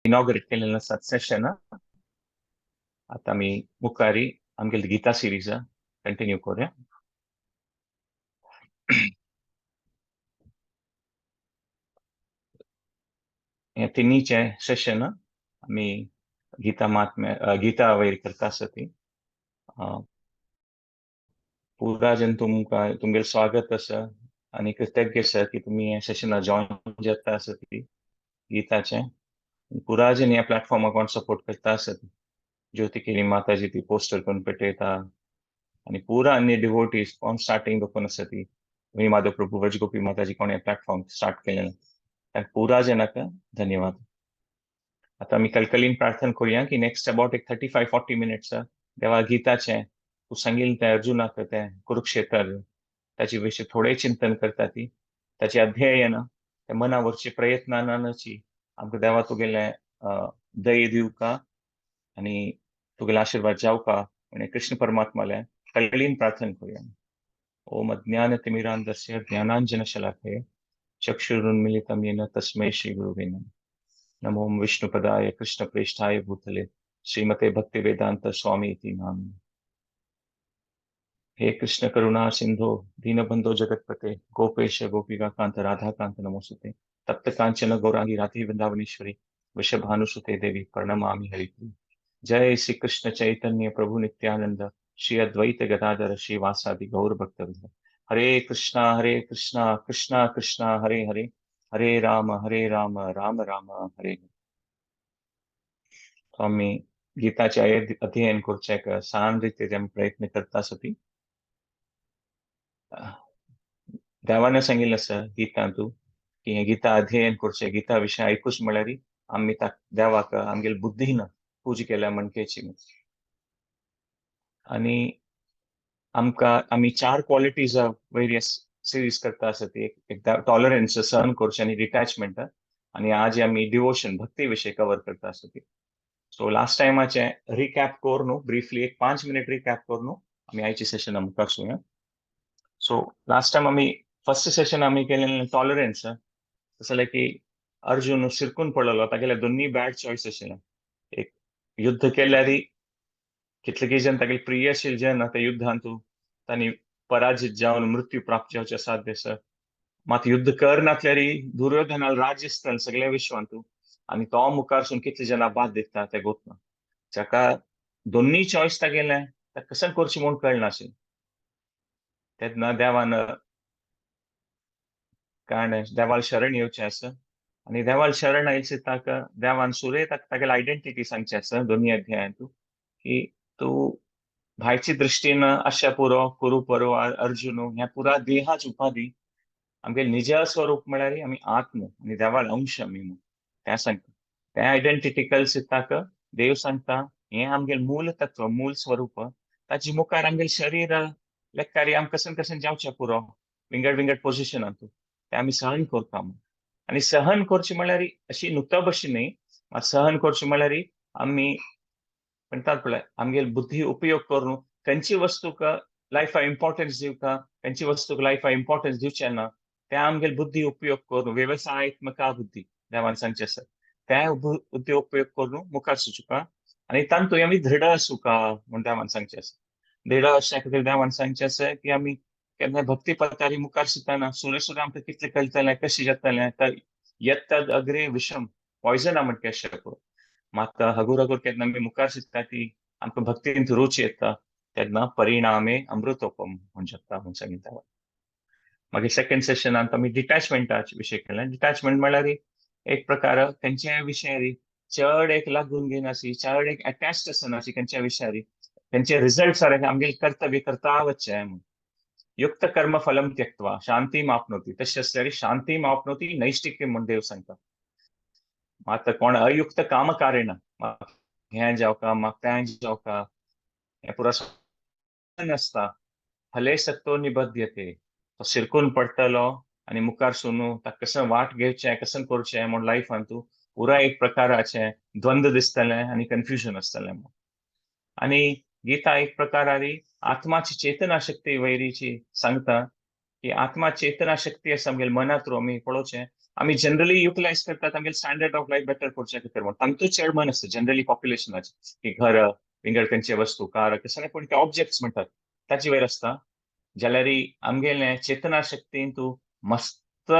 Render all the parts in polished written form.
Inaugurate केलेलं आसा सेशन. आतां आमी मुखारी आमगेली गीता सिरीज कंटिन्यू करूया. हे तिन्हीचे सेशन आमी गीता महात्म्य गीता वयर करता आसा ती. पुरा जन तुमकां तुमगेलें स्वागत आसा आनी कृतज्ञ आसा की तुमी हे सेशना जॉयन जाता आसा ती गीताचें. पुरा जन ह्या प्लॅटफॉर्माक कोण सपोर्ट करता आसा ती. ज्योती केरी माताजी ती पोस्टर करून पेटयता आनी पुरा अन्य डिवोटीज कोण स्टार्टींग दोकून आसा ती वेणी माधव प्रभू व्रजगोपी माताजी कोण हे प्लॅटफॉर्म स्टार्ट केलें तांकां पुरा जनाक धन्यवाद. आतां आमी कलकलीन प्रार्थना करुया की नेक्स्ट अबाउट एक 35-40 मिनट्स देवा गीताचें तूं सांगिल्लें तें अर्जुनाक तें कुरुक्षेत्र ताचे विशीं थोडें चिंतन करता ती ताचें अध्ययन ते मना वरचे प्रयत्नाची आमकां देवा तुगेलें दये दिवका आनी तुगेले आशिर्वाद जावका म्हण कृष्ण परमात्माले कलकलीन प्रार्थना करुया. ओम अज्ञानतिमिरान्धस्य ज्ञानांजनशलाकया चक्षुरुन्मीलितं येन तस्मै श्री गुरुवे नमः. नमो विष्णुपदाय कृष्णप्रेष्ठाय भूतले श्रीमते भक्तिवेदांत स्वामी इति नामिने. हे कृष्ण करुणा सिंधो दीनबंधो जगतपते गोपेश गोपिका कांत राधाकांत नमोस्तुते. तप्त कांचन गौरांगी राधे वृंदावनेश्वरी वृषभानुसुते देवी प्रणमामि हरिप्रिये. जय श्री कृष्ण चैतन्य प्रभु नित्यानंद श्री अद्वैत गदाधर श्री वासादि गौर भक्तवृंद. हरे कृष्णा कृष्णा कृष्णा हरे हरे, हरे राम राम राम हरे हरे. तो आमी गीताचे अध्ययन करचें सान रितीन आमी प्रयत्न करता आसा ती. देवान सांगिल्लें आसा गीतांतू की हें गीता अध्ययन करचें, गीता विशय आयकूच म्हळ्यार आमी देवाक आमगेले बुद्धीन पूजा केल्या म्हणकेची. आनी आमकां आमी चार क्वॉलिटीज वयर सिरीज करता आसा ती. एकदा टॉलरन्स, सहन करचें आनी डिटॅचमेंट, आनी आज आमी डिवोशन भक्ती विशय कवर करता आसा ती. सो लास्ट टायमाचें रिकॅप करून ब्रिफली एक 5 मिनट रिकॅप करून आमी आयचे सेशन मुखार सुया. सो लास्ट टायम आमी फर्स्ट सेशन आमी केलें टॉलरन्स. तशें जाल्यार की अर्जुन शिरकून पडलेलो, तागेले दोनूय बॅड चॉयस आशिल्लें. एक युद्ध केल्यार कितले जन तागेले प्रिय आशिल्ले जन त्या युद्धांतू तांणी पराजित जावन मृत्यू प्राप्त जावचें साध्य आसा. मात युद्ध कर नासल्यार दुर्योधनाल राज्य आसतलें सगळ्या विश्वांतू आनी तो मुखार सून कितले जाणां बाद दिता ते गोतना. जाका दोनूय चॉयस तागेलें ताका कशें करचें म्हूण कळनाशिल्लें. तेन्ना देवान कारण देवाल शरण येवचें आसा आनी देवाल शरण आयचे ताका देवान सुरे ताका तागेले आयडेंटिटी सांगचें आसा दोनूय अध्यायांतू की तूं भायची दृश्टीन आशा पुरो कुरु परो अर्जुन ह्या पुरा देहाच उपाधी आमगे निज स्वरूप म्हळ्यार आमी आत्म आनी देवाल अंश आमी म्हूण तें सांगता. तें आयडेंटिटी कळस ताका देव सांगता हें आमगेलें मूल तत्व मूल स्वरूप. ताचे मुखार आमगेलें शरीर लेखारी आमकां कशें कशें जावचें पुरो विंगड विंगड पोजिशनांतू तें आमी सहन करता म्हूण. आनी सहन करचें म्हळ्यार अशी नुकतो भशेन न्ही, मात सहन करचें म्हळ्यार आमी म्हणटात पळय आमगेली बुद्धी उपयोग करून खंयची वस्तूक लायफा इम्पॉर्टन्स दिवका खंयची वस्तूक लायफा इम्पॉर्टन्स दिवचें ना तें आमगेली बुद्धी उपयोग करून वेवसायात्मका बुद्धी देवान सांगचें आसा त्या बुद्धी उपयोग करून मुखार सुचुका आनी तातूंत आमी दृढ आसूका म्हूण देवान सांगचें आसा. दृढ आसच्या खातीर देवान सांगचें आसा की आमी केन्ना भक्ती पथारी मुखार सरतना सुरे सुरे आमकां कितलें कळटलें कशें जातलें तर येत अग्रे विशम पॉयजन म्हणटा अशें पळय. मात हगूर हगूर केन्ना आमी मुखार सरता ती आमकां भक्तींत रुची येता तेन्ना परिणामे अमृतोपम म्हूण जाता म्हूण सांगितलें. मागीर सेकंड सेशनांत आमी डिटॅचमेंटाचे विशय केलें. डिटॅचमेंट म्हळ्यार एक प्रकार खंयच्याय विशयारी चड एक लागून घेनासी, चड एक अटॅच्ड आसनासी खंयच्या विशयारी, खंयचे रिजल्ट सारके आमगेलें कर्तव्य करता वचचें म्हूण. युक्त कर्म फलम त्यक्त्वा शांतीम आपनोती, तशें आसल्यार शांतीम आपनोती नैष्टिक्य म्हूण देव सांगता. मात कोण अयुक्त काम कारेण हें जावका म्हाका तें जावका हें पुरो नासता. फले सक्तो निबध्यते, तो शिरकून पडटलो आनी मुखार सुनू ताका कशें वाट घेवचें कशें करचें म्हूण लायफांतू पुरा एक प्रकाराचें द्वंद्व दिसतलें आनी कन्फ्युजन आसतलें म्हूण. आनी गीता एक प्रकारारी आत्माची चेतना शक्ती वैरीची सांगता की आत्मा चेतना शक्ती आसा आमगेले मनांत आमी पळोवचें आमी जनरली युटिलायज करतात आमगे स्टँडर्ड ऑफ लायफ बेटर करच्या खातीर म्हण. तांतूत चड मन आसता जनरली पॉप्युलेशनाचे की घर, विंगड खंयचे वस्तू, कार, कसले पूण ते ऑब्जेक्ट्स म्हणटात ताचे वयर आसता. जाल्यार आमगेले चेतना शक्तीन तूं मस्त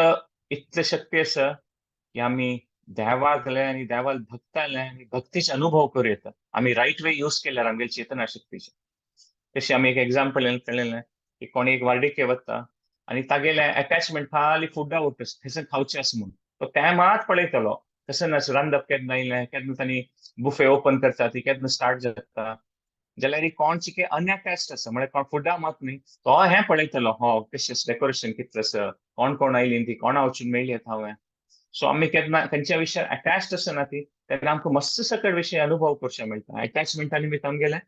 इतले शक्ती आसा की आमी देवाक आनी देवाक भक्ताले आनी भक्तीचे अनुभव करूं येता आमी रायट वे यूज केल्यार आमगेले चेतना शक्तीचे. तशें आमी एक एग्जाम्पल कळ्ळें की कोणी एक वार्डिके वता आनी तागेले अटॅचमेंट खाली फुडा उरता, थंयसर खावचें आसा म्हूण. तो तें मात पळयतलो, तशें ना रांदप केन्ना येयलें, केन्ना तांणी बुफे ओपन करता, ती केन्ना स्टार्ट जाता. जाल्यार कोण चिके अनअटॅच्ड आसा, म्हळ्यार कोण फुडा मात न्ही, तो हें पळयतलो, हो कशें डेकोरेशन कितलें आसा, कोण कोण आयलीं ती, कोणा वचून मेळ्ळी हांवें. सो आमी केन्ना खंयच्या विशयार अटॅच्ड आसना ती, तेन्ना आमकां मस्त सकट विशय अनुभव करचे मेळटा. अटॅचमेंटा निमित्त आमगेलें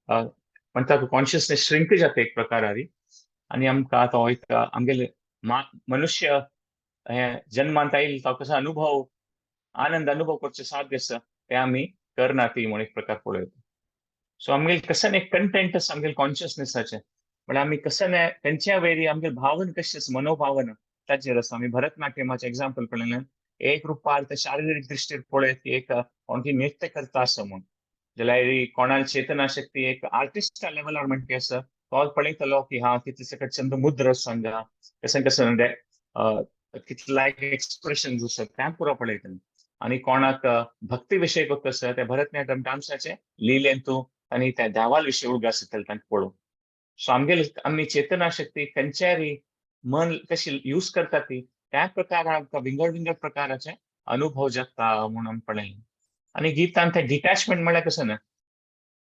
म्हणटा कॉन्शियसनेस श्रिंक जाता एक प्रकारारी आनी आमकां तो एक आमगेले मनुष्य हे जन्मांत आयिल्लो तो कसो अनुभव, आनंद अनुभव करचे साध्य आसा ते आमी करना ती म्हूण एक प्रकार पळयता. सो आमगेले कशें एक कंटेंट आसा आमगेले कॉन्शियसनेसाचें, म्हळ्यार आमी कशें तेंच्या वयरी आमगेले भावना कशी आसा, मनोभावना ताचेर आसा. आमी भरतनाट्यमाचें एग्जाम्पल पळयलें, एक रुपार ते शारिरीक दृश्टीर पळयत की एक कोण की नृत्य करता आसा म्हूण, जाल्यार कोणाल चेतना शक्ती एक आर्टिस्टा लेवलार म्हणटी आसा, तो पळयतलो की हा कितले सकट चंद मुद्र सांगा, कशें कशें कितले लायक एक्सप्रेशन आसा तें पुरो पळयतलें. आनी कोणाक भक्ती विशय आसा ते भरतनाट्यम डान्साचे लिलेन तूं आनी त्या देवाल विशय उडगास जातले तांकां पळोवन. सो आमगेले आमी चेतना शक्ती खंयच्यारी मन कशी यूज करता ती त्या प्रकारान आमकां विंगड विंगड प्रकाराचे अनुभव जाता म्हूण आमी पळयलें. आनी गीतान तें डिटॅचमेंट म्हळ्यार कशें ना,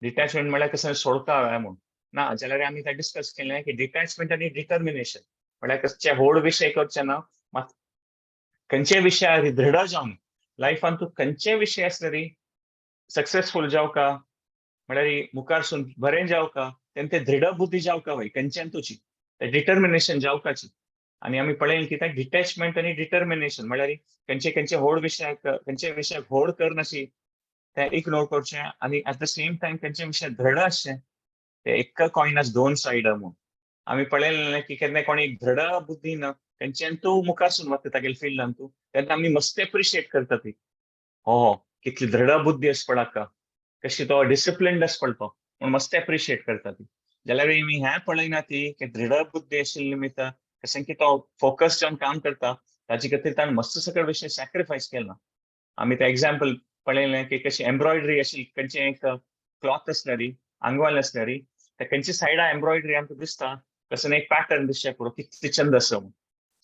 डिटॅचमेंट म्हळ्यार कशें सोडका म्हूण ना, जाल्यार आमी तें डिस्कस केलें की डिटॅचमेंट आनी डिटर्मिनेशन म्हळ्यार कसचे व्हड विशय करचे ना, मात खंयचे विशयार दृढ जावन लायफान तूं खंयचे विशय आसले सक्सेसफूल जावका, म्हळ्यार मुखारसून बरें जावका, तेन्ना ते दृढ बुद्धी जावका वय खंयच्यान तुजी ते डिटर्मिनेशन जावकाची. आनी आमी पळयलें की ते डिटॅचमेंट आनी डिटर्मिनेशन म्हळ्यार खंयचे खंयचे व्हड विशयाक खंयचे विशयाक व्हड करनाशी ते इग्नोर करचें आनी एट the same time खंयचे विशय दृढ आसचें, ते एक कॉयनाच दोन सायड म्हूण. आमी पळयलें की केन्ना कोणी दृढ बुद्धी ना खंयच्यान तूं मुखारसून वता तागेले फिल्डान तूं, तेन्ना आमी मस्त एप्रिशिएट करता ती, हो कितली दृढ बुद्धी आसा पळय, कशी तो डिसिप्लिन्ड आसा पळय तो म्हूण मस्त एप्रिशिएट करता ती. जाल्यार आमी हें पळयना ती की दृढ बुद्धी आशिल्ली निमित्त कशें की तो फोकस जावन काम करता, ताजे खातीर ताणें मस्त सगळे विशय सॅक्रिफायस केला. आमी ते एग्जाम्पल पळयलें की कशी एम्ब्रॉयडरी आशिल्ली खंयचें एक क्लॉथ आसलेली, आंगवाल आसलेली, ते खंयची सायडा एम्ब्रॉयडरी आमकां दिसता कसं एक पॅटर्न दिसचें पुरो कितली चंद आसा म्हूण.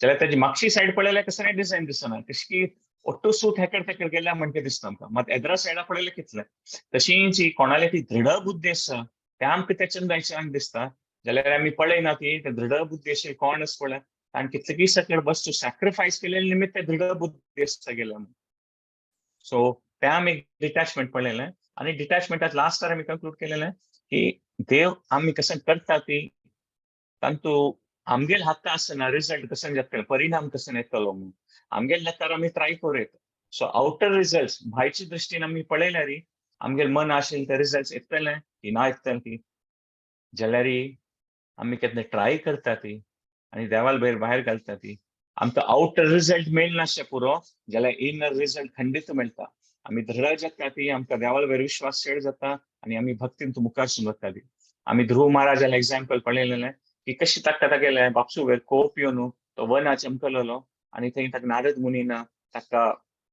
जाल्यार ताजी मागशी सायड पळयल्यार कसं नाही डिझायन दिसना, कशी की ഒಟ್ಟು सूत हेकड तेकड गेल्या म्हणटे दिसता आमकां, मात एदरा सायडा पळयलें कितलें. तशीच कोणाले ती दृढ बुद्धी आसा ते आमकां त्या चंदायच्यान दिसता, जाल्यार आमी पळयना ती ते दृढ बुद्धी अशी कोण आसा पळय, ताणें कितलेकी सकळ वस्तू सॅक्रिफायस केलेले निमित्त ते दृढ बुद्धी आसता गेल्या म्हूण. सो ते आमी डिटॅचमेंट पळयलें आनी डिटॅचमेंटात लास्टार आमी कंक्लूड केलेलें की देव आमी कशें करता ती तांतू आमगेल हाता आसना रिजल्ट कशें जातलें, परिणाम कशें येतलो म्हूण आमगेल लेखार आमी ट्राय करूं येता. सो आवटर रिजल्ट भायच्या दृश्टीन आमी पळयल्यार आमगेल मन आशिल्लें ते रिजल्ट येतले की ना येतले ती, जाल्यार आमी केन्ना ट्राय करता ती आनी देवाल भायर भायर घालता ती, आमकां आवटर रिजल्ट मेळनाशें पुरो, जाल्यार इनर रिजल्ट खंडीत मेळटा. आमी दृढ जाता ती, आमकां देवाल वयर विश्वास चड जाता आनी आमी भक्तीन मुखार वता ती. आमी ध्रुव महाराजाले एग्जाम्पल पळयलेलें की कशी ताका तागेले बापसू वयर कोप येवन तो वना चमकलेलो आनी थंय ताका नारद मुनीन ताका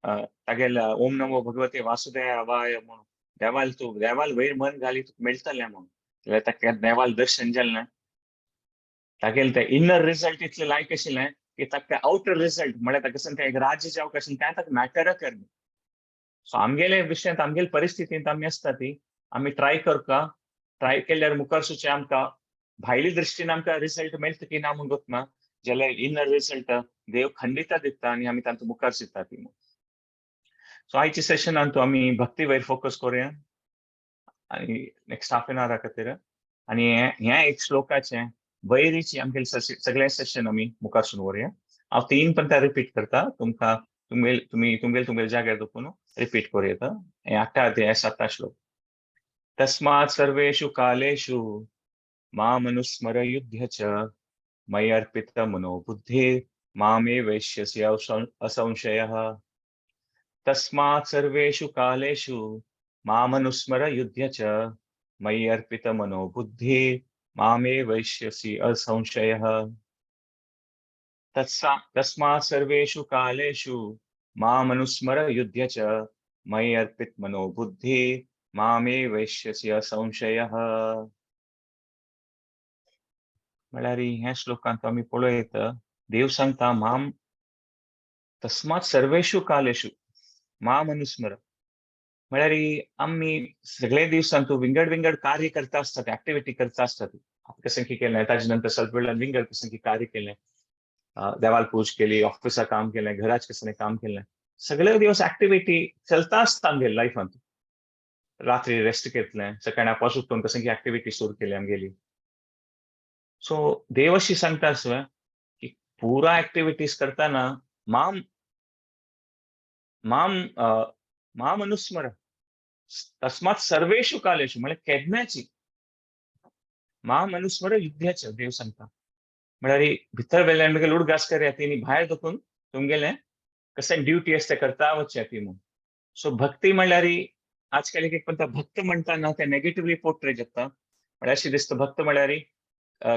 तागेल्या ओम नमो भगवते वासुदेवाय म्हणून देवाल तूं देवाल वयर मन घाली तुका मेळटलें म्हणून, जाल्यार ताका देवाल दर्शन जालें. तागेलें तें इनर रिजल्ट इतलें लायक आशिल्लें की ताका तें आवटर रिजल्ट म्हळ्यार ताका तें एक राज्य जावंक आशिल्लें तें ताका मॅटर करना. सो आमगेले विशयांत आमगेले परिस्थितींत आमी आसता ती आमी ट्राय करता, ट्राय केल्यार मुखार सुचे आमकां भायली दृश्टीन आमकां रिजल्ट मेळटा की ना म्हूण गोतना, जाल्यार इनर रिजल्ट देव खंडिता दिता आनी आमी तांतूं मुखार सरता ती. सो आयच्या सेशनान आमी भक्ती वयर फोकस करुया आनी नेक्स्ट हाफ एन आवरा खातीर, आनी हें एक श्लोकाचें वयरीची आमगेले सगळें सेशन आमी मुखार सून व्हरुया. हांव तीन पण रिपीट करता तुमकां, तुमगेल तुमी तुमगेल तुमगेल जाग्यार दवरून रिपीट करूं येता. हें आठा अध्याय साता श्लोक. तस्मात् सर्वेषु कालेषु मामनुस्मर युध्य च मयि अर्पित मनो बुद्धिर् मामे वैश्यसि असंशयः। तस्मात् सर्वेषु कालेषु मामनुस्मर युध्य च मयि अर्पित मनोबुद्धि मामे वैश्यसि असंशयः। तस्मात् सर्वेषु कालेषु मामनुस्मर युध्य च मयि अर्पित मनोबुद्धि मामे वैश्यसि असंशयः। म्हळ्यार ह्या श्लोकांत आमी पळयत देव सांगता माम तस्मात् सर्वेषु कालेषु माम अनुस्मर। म्हळ्यार आमी सगळे दिवसांत विंगड विंगड कार्य करता आसतात, ऍक्टिव्हिटी करता आसतात। कशें की केलें, ताजे नंतर सेल्फ विंगड कशें की कार्य केलें, देवाल पूज केली, ऑफिसा काम केलें, घराच कशें काम केलें, सगळे दिवस ऍक्टिव्हिटी चलता आसता आमगे लायफांत। रात्री रेस्ट घेतलें, सकाळी आपस उठून कशें की ऍक्टिव्हिटी सुरू केली आमगेली। सो देव अशी सांगता आसवे की पुरा ऍक्टिव्हिटीज करताना माम माम माम अनुस्मर तस्मात् सर्वेषु कालेषु म्हळ्यार केन्नाची माम अनुस्मर युद्धाचे देव सांगता। म्हळ्यार भितर वेल्यान मुगेले उडगास करया ती भायर दखून तुमगेलें कशें ड्युटी आसता करता वचया ती म्हूण। सो भक्ती म्हळ्यार आजकाल एक एक भक्त म्हणटा ना ते नेगेटिव्हली पोर्ट्रे जाता। म्हळ्यार अशें दिसता भक्त म्हळ्यार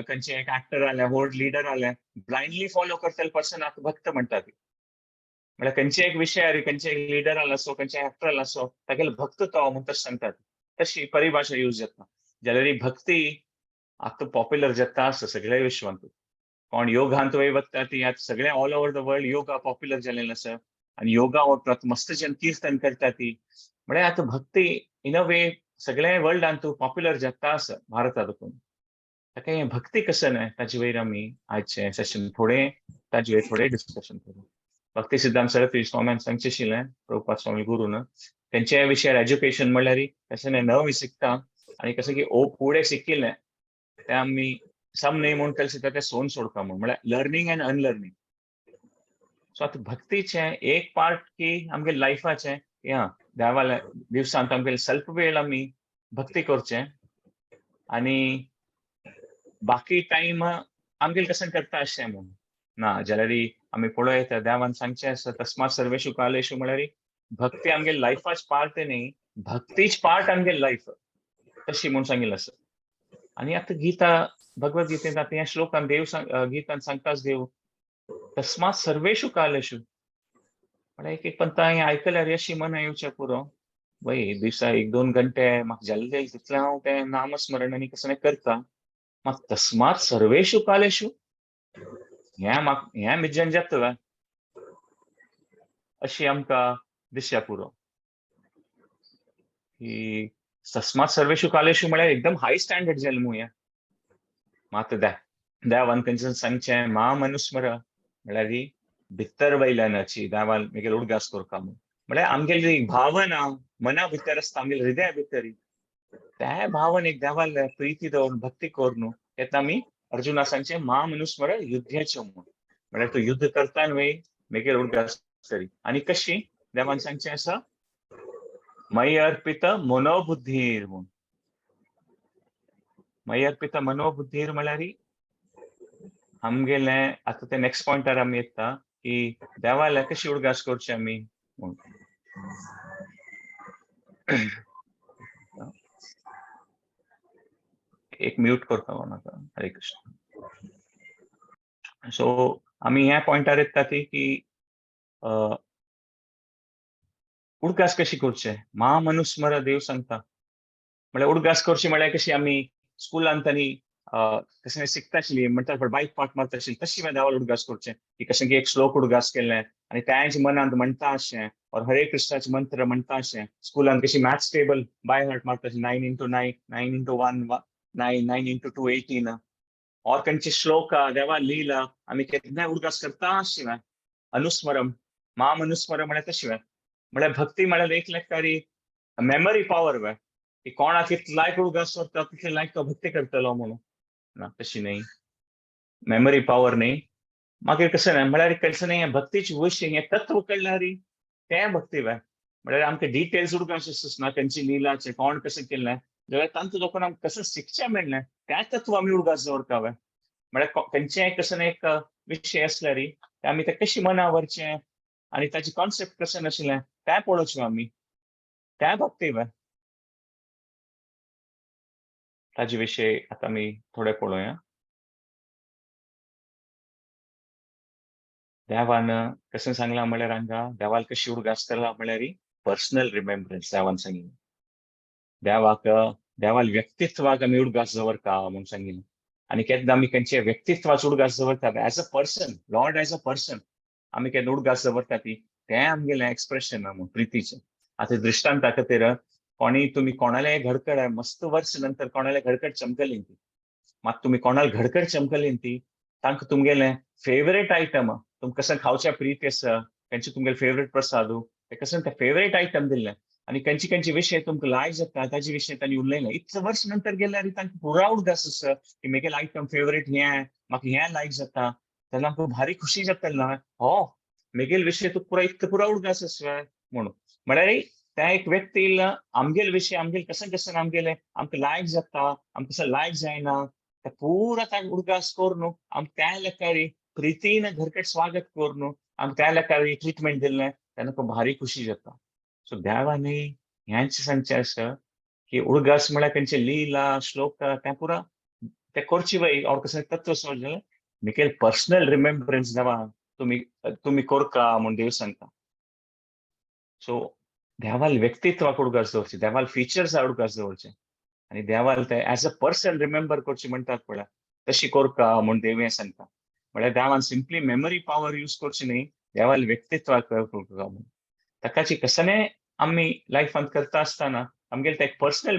खंयचे एक ऍक्टर आल्या, व्हड लिडर आल्या, ब्लायंडली फॉलो करतले पर्सनाक भक्त म्हणटा ती। म्हळ्यार खंयचे एक विशयार खंयचे एक लिडर आला असो, खंयचे ऍक्टर आला असो, तागेलो भक्त तो म्हूण तशें सांगतात, तशी परिभाशा यूज जाता। जाल्यार भक्ती आतां पॉप्युलर जाता आसा सगळ्या विश्वांत। कोण योगांत वय वता ती आतां सगळे all over the world yoga popular जालेलें आसा आनी योगा वतात मस्त जन कीर्तन करता ती। म्हळ्यार आतां भक्ती इन अ वे सगळ्या वर्ल्डांत पॉप्युलर जाता आसा भारतांत। ताका हें भक्ती कशें न्हय ताजे वयर आमी आयचें सेशन थोडें ताजे वयर थोडें डिस्कशन करूं। भक्ती सिद्धांत सरस्वती स्वाम्यान सांगचें आशिल्लें, प्रभुपाद स्वामी गुरून तेंच्या विशयार एज्युकेशन म्हणल्यार कशें न्हय नवी शिकता आनी कशें की ओ फुडें शिकिल्लें तें आमी सम न्हय म्हूण केलें सुद्दां तें सोन सोडका म्हूण, म्हळ्यार लर्नींग अँड अनलर्नींग। सो आतां भक्तीचें एक पार्ट की आमगे लायफाचें की आं देवाल्या दिवसांत आमगेले सेल्फ वेळ आमी भक्ती करचें आनी बाकी टायम आमगेले कशें करता अशें म्हूण ना। जाल्यार आमी पळोवं येता देवान सांगचें आसा तस्मात् सर्वेषु कालेषु म्हळ्यार भक्ती आमगे लायफाच पार्ट न्ही, भक्तीच पार्ट आमगे लायफ तशी म्हूण सांगिल्लें आसा। आनी आतां गीता भगवद गीतेंत आतां ह्या श्लोकान देव गीतान सांगताच देव तस्मात् सर्वेषु कालेषु। म्हळ्यार एक एक पंता हें आयकल्यार अशी मना येवचें पुरो, वय दिसा एक दोन घंटे म्हाका जालें तितलें हांव तें नामस्मरण आनी कसलें करता, मात तस्मात् सर्वेषु कालेषु हें म्हाका हें मिज्जन जाता अशी आमकां दिसया पुरो की तस्मात् सर्वेषु कालेषु म्हळ्यार एकदम हाय स्टँडर्ड जालें म्हूण हें। मात देवान खंयच्यान सांगचें माम अनुस्मर म्हळ्यार ही भितर वयल्यानाची देवान मुगेलो उडगास करता म्हूण, म्हळ्यार आमगेली भावना मना भितर आसता, आमगेले हृदया भितर त्या भावनेक देवाले प्रिती दवरून भक्ती करून तेन्ना आमी अर्जुना सांगचें माम अनुस्मर युद्धाचें म्हूण, म्हळ्यार तूं युद्ध करता न्हय मुगेलो उडगास करी। आनी कशी देवान सांगचें आसा मयि अर्पित मनोबुद्धीर म्हूण। मयि अर्पित मनोबुद्धीर म्हळ्यार आमगेलें आतां ते नेक्स्ट पॉयंटार आमी येता की देवाल्या कशी उडगास करचे आमी म्हूण। एक म्यूट करता म्हाका। हरे कृष्ण। सो आमी ह्या पॉयंटार येता ती की उडगास कशी करचे माम अनुस्मर देव सांगता। म्हळ्यार उडगास करची म्हळ्यार कशी आमी स्कुलांत आनी कशें शिकता आशिल्ली म्हणटा बायक पाठ मारता आशिल्ली तशी मागीर देवाक उडगास करचें की कशें की एक श्लोक उडगास केलें आनी तेंच मनांत म्हणटा अशें और हरे कृष्णाचे मंत्र म्हणटा अशें। स्कुलांत कशी मॅथ्स टेबल बाय हार्ट मारता अशें 9 × 9, 9 × 1, 9, 9 × 2 18 और खंयचे श्लोक देवा लिला आमी केन्नाय उडगास करता आशिल्लें। अनुस्मरम माम अनुस्मरम म्हळ्यार तशें म्हळ्यार भक्ती म्हळ्यार एक लेखारी मेमरी पावर वे की कोणाक कितले लायक उडगास करता तितले लायक तो भक्ती करतलो म्हणून ना, तशी न्ही, मेमरी पावर न्ही। मागीर कशें न्हय म्हळ्यार कशें न्ही भक्तीची विशय हें तत्व कळ्ळ्यार तें भक्ती वे म्हळ्यार आमकां डिटेल्स उडगास ना खंयची लिलाचें कोण कशें केलें जाल्यार तांचो लोकांक आमकां कशें शिकचें मेळ्ळें त्या तत्व आमी उडगास दवरता वे। म्हळ्यार खंयचें कशें एक विशय आसल्यार ते आमी ते कशी मनावरचें आनी ताची कॉन्सेप्ट कशें नाशिल्लें तें पळोवचें आमी त्या भक्ती ताजे विशय आतां आमी थोडे पळोवया. देवान कशें सांगलां म्हळ्यार हांगा देवाक कशी उडगास केला म्हळ्यार पर्सनल रिमेम्बरन्स देवान सांगिल्लें. देवाक देवाल व्यक्तित्वाक आमी उडगास दवरता म्हूण सांगिल्लें. आनी केन्ना आमी खंयच्या व्यक्तित्वाचो उडगास दवरतात as a person, Lord as a person आमी केन्ना उडगास दवरता ती तें आमगेलें एक्सप्रेशन म्हूण प्रितीचें. आतां दृश्टांता खातीर कोणी तुमी कोणाले घडकड मस्त वर्स नंतर कोणाले घडकड चमकली ती, मात तुमी कोणाले घडकड चमकली ती तांकां तुमगेलें फेवरेट आयटम तुमकां कसं खावच्या प्रीत आसा, खंयचे तुमगेले फेवरेट प्रसाद ते कसं ते फेवरेट आयटम दिल्लें आनी खंयचे खंयचे विशय तुमकां लायक जाता ताजे विशय तांणी उलयलें. इतले वर्स नंतर गेल्यार तांकां पुरा उडगास आसा की म्हगेलें आयटम फेवरेट हें, म्हाका हें लायक जाता, तेन्ना आमकां भारी खुशी जातली ना, हो म्हगेले विशय तुका पुरा इतलो पुरा उडगास आसा म्हणून. म्हळ्यार त्या एक व्यक्ती आमगेले विशय आमगेले कशें कशें आमगेले आमकां लायक जाता, आमकां कसं लायक जायना ते पुरा ताका उडगास करून आमकां त्या लेखारी प्रितीन घरकट स्वागत करून आमकां त्या लेखारी ट्रिटमेंट दिल्लें तेन्ना भारी खुशी जाता. सो देवानी ह्यांच सांगचें आसा की उडगास म्हळ्यार खंयचे लिला श्लोक तें पुरा ते करची वय और कसलें तत्व समजलें म्हगेले पर्सनल रिमेम्बरन्स देवा तुमी तुमी कोरका म्हूण देव सांगता. सो देवाल व्यक्तित्वाक उडगास दवरचें, देवाल फिचर्स उडगास दवरचें आनी देवाल ते एज अ पर्सन रिमेंबर करचे म्हणटात पळय तशी कोरका म्हूण देव हें सांगता. म्हळ्यार देवान सिंपली मेमरी पावर यूज करची न्ही, देवाल व्यक्तित्वाक कोरका म्हूण. ताकाची कसने आमी लायफांत करता आसतना आमगेले ते एक पर्सनल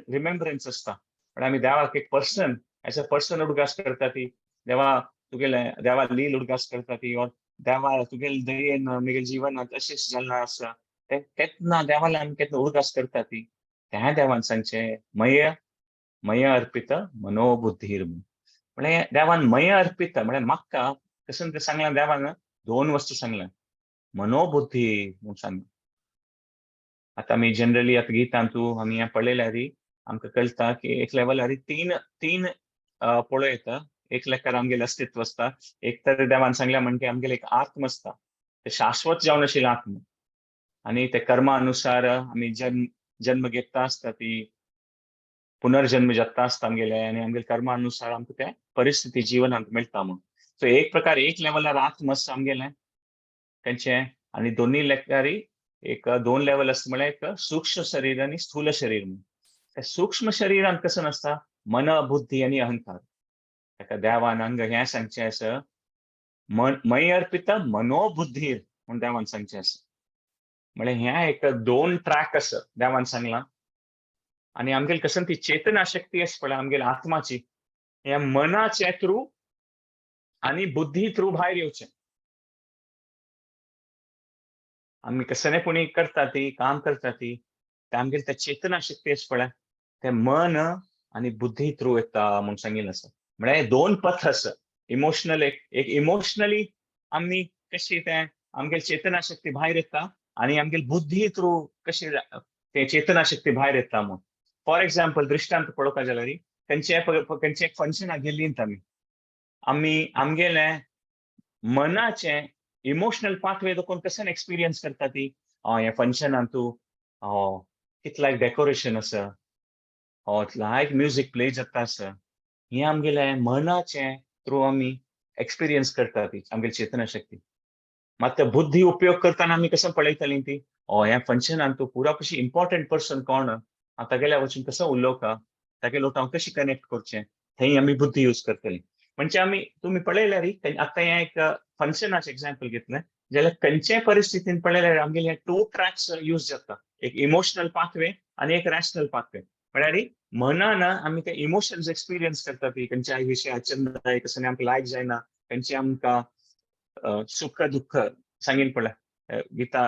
रिमेम्बरन्स आसता. पण आमी देवाक एक पर्सन एज अ पर्सन उडगास करता ती, देवा तुगेले देवा लील उडगास करता ती, और देवा तुगेले दयेन म्हगेले जिवनांत अशें जाल्लें आसा ते केन्ना देवाला आमी केन्ना उडगास करता ती त्या देवान सांगचें मय मय अर्पित मनोबुद्धीर म्हळ्यार देवान मय अर्पित म्हळ्यार म्हाका कशें तें सांगलां देवान दोन वस्तू सांगल्या मनोबुद्धी म्हूण सांगलां. आतां आमी जनरली आतां गीतांतू आमी हें पळयल्यार आमकां कळटा की एक लेवलार तीन तीन पळोवं येता. एक लेखार आमगेलें अस्तित्व आसता, एक तर देवान सांगल्या म्हणजे आमगेलें एक आत्म आसता, ते शाश्वत जावन आशिल्लें आत्म आनी ते कर्मा अनुसार आमी जन्म जन्म घेता आसता ती पुनर्जन्म जाता आसता आमगेले आनी आमगेले कर्मा अनुसार आमकां ते परिस्थिती जिवनांत मेळटा म्हूण. सो एक प्रकार एक लेवलार आत्म आसता आमगेलें खंयचें आनी दोनूय लेखारी एक दोन लेवल आसता म्हळ्यार एक सूक्ष्म शरीर आनी स्थूल शरीर म्हूण. त्या सूक्ष्म शरीरांत कसं आसता मन बुद्धी आनी अहंकार. ताका देवान अंग हें सांगचें आसा मन मय अर्पित मनोबुद्धीर म्हूण देवान सांगचें आसा. म्हळ्यार हें एक दोन ट्रॅक आसा देवान सांगलां. आनी आमगेले कसं ती चेतना शक्ती आसा पळय आमगेले आत्माची ह्या मनाचे थ्रू आनी बुद्धी थ्रू भायर येवचें. आमी कसने कोणी करता ती काम करता ती ते आमगेले त्या चेतना शक्ती आसा पळय ते मन आनी बुद्धी थ्रू येता म्हूण सांगिल्लें आसा. म्हळ्यार दोन पथ आसा इमोशनल एक एक इमोशनली आमी कशी तें आमगेली चेतना शक्ती भायर येता आनी आमगेली बुद्धी थ्रू कशी ते चेतना शक्ती भायर येता म्हूण. फॉर एग्जाम्पल दृश्टांत पळोवपाक जाल्यार खंयचे खंयचे एक फंक्शनाक गेल्लीं आमी आमी आमगेलें मनाचें इमोशनल पाथवे दाखोवन कशें एक्सपिरियन्स करता ती ह्या फंक्शनान तूं कितलाक डेकोरेशन आसा, लायक म्युजीक प्ले जाता आसा, हें आमगेलें मनाचें थ्रू आमी एक्सपिरियन्स करता ती आमगेली चेतना शक्ती. मात बुद्धी उपयोग करतना आमी कशें पळयतालीं ती ह्या फंक्शनान तूं पुरा कशी इम्पॉर्टंट पर्सन कोण हांव तागेल्या वचून कसो उलोवका, तागेलो हांव कशी कनेक्ट करचें, थंय आमी बुद्धी यूज करतली. म्हणजे आमी तुमी पळयल्यार आतां हें एक फंक्शनाचें एग्जाम्पल घेतलें जाल्यार खंयच्याय परिस्थितीन पळयल्यार आमगेले टू ट्रॅक्स यूज जाता, एक इमोशनल पाथवे आनी एक रॅशनल पाथवे. म्हळ्यार मनान आमी ते इमोशन्स एक्सपिरियन्स करता ती खंयच्याय विशया चंद कसं आमकां लायक जायना, खंयचे आमकां सुख दुःख सांगीन पळय गीता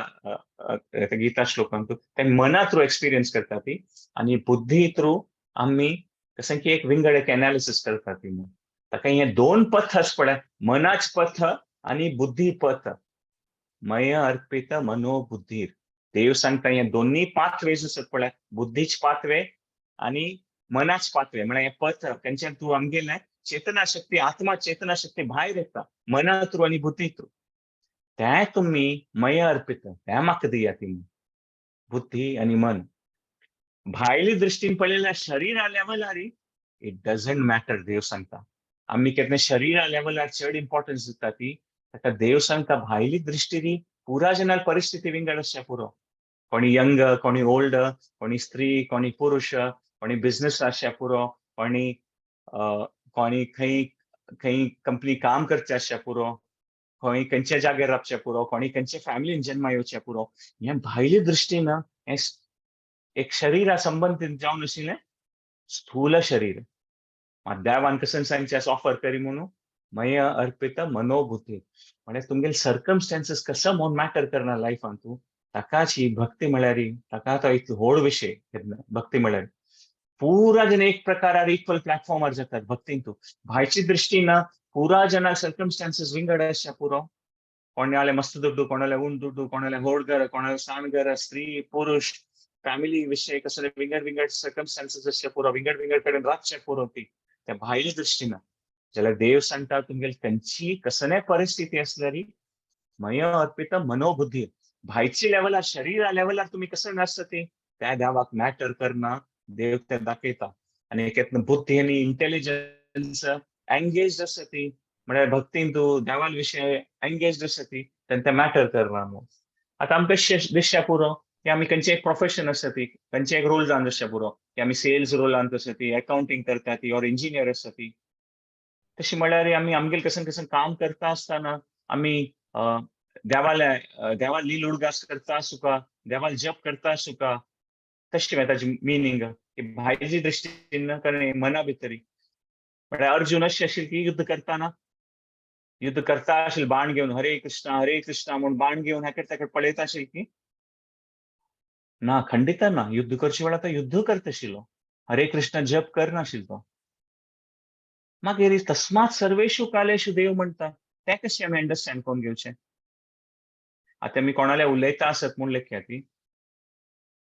गीता श्लोकांत ते मना थ्रू एक्सपिरियन्स करता ती आनी बुद्धी थ्रू आमी कशें की एक विंगड एक एनालिसीस करता ती. म्हणून ताका हे दोन पथ आसा पळय, मनाच पथ आनी बुद्धी पथ. मय अर्पित मनोबुद्धीर देव सांगता हे दोन्ही पाथवेज आसात पळय, बुद्धीच पाथवे आनी मनाच पाथवे. म्हळ्यार हे पथ खंयच्यान तूं आमगेलें चेतना शक्ती आत्मा चेतना शक्ती भायर येता मना थ्रू आनी बुद्धी थ्रू. तें तुमी मय अर्पित, तें म्हाका दिया ती बुद्धी आनी मन. भायली दृश्टीन पळयल्यार शरीरा लेवलार it doesn't matter. देव सांगता, आमी केन्ना शरीरा लेवलार चड इम्पॉर्टन्स दिता ती, ताका देव सांगता भायली दृश्टी पुरा जनाल परिस्थिती विंगड आसच्या पुरो. कोणी यंग, कोणी ओल्ड, कोणी स्त्री, कोणी पुरुष, कोणी बिझनेस आसच्या पुरो, कोणी कोणी खंय खंय कंपनी काम करचे आसच्या पुरो, खंय खंयच्या जाग्यार रावचे पुरो, कोणी खंयच्या फॅमिलीन जन्मा येवचे पुरो. हें भायली दृश्टीन हें एक शरीरा संबंदीत जावन आशिल्लें स्थूल शरीर. मात देवान कशें सांगचें ऑफर करी म्हणून मय अर्पित मनोबुद्धी, म्हणजे तुमगेले सर्कमस्टांसीस कसं म्हणून मॅटर करना लायफान तूं, ताकाच ही भक्ती म्हळ्यार, ताका तो एक व्हड विशय. भक्ती म्हळ्यार पुरा जण एक प्रकारार इक्वल प्लॅटफॉर्मार जातात भक्तीन तूं. भायची दृश्टीन पुरा जना सर्कमस्टांसीस विंगड आसच्या पुरो. कोणाले मस्त दुड्डू, कोणाले उण दुड्डू, कोणाले व्हड घर, कोणाले सान घर, स्त्री पुरुष, फॅमिली विशय, कसले विंगड विंगड सर्कमस्टांसीस आसचे पुरो, विंगड विंगड कडेन रातचे पुरो. ती त्या भायली दृश्टीन जाल्यार देव सांगता तुमगेली खंयची कसलेय परिस्थिती आसल्यार मय अर्पित मनोबुद्धी, भायची लेवलार शरीरा लेवलार तुमी कसं नासता ती त्या देवाक मॅटर करना. देव ते दाखयता. आनी एक बुद्धी आनी इंटेलिजन्स एंगेज आसा ती, म्हळ्यार भक्तीन तूं देवाल विशय एंगेज आसा ती, तेन्ना ते मॅटर करना. आतां आमकां दिसच्या पुरो की आमी खंयचें एक प्रोफेशन आसा ती, खंयचें एक रोल जावन आसच्या पुरो की आमी सेल्स रोलांत आसा ती, अकाउंटींग करता ती, ऑर इंजिनियर आसा ती. तशी म्हळ्यार आमी आमगेले कशें कशें काम करता आसतना आमी देवाले देवाल लील उडगास करता आसूका, देवाल जप करता आसूका, तशी ताजी मिनींग की भायली दृश्टीन कारण मना भितरी. म्हळ्यार अर्जुन अशें आशिल्ले की युद्ध करताना, युद्ध करता आशिल्ले बाण घेवन हरे कृष्णा हरे कृष्णा म्हूण बाण घेवन हेकडे तेकडे पळयता आशिल्ले की ना? खंडित ना. युद्ध करचे वेळार तो युद्ध करता आशिल्लो, हरे कृष्ण जप करनाशिल्लो तो. मागीर तस्मात सर्वेषु कालेषु देव म्हणटा तें कशें आमी अंडरस्टँड करून घेवचें? आतां आमी कोणाले उलयता आसत म्हूण लेखया ती,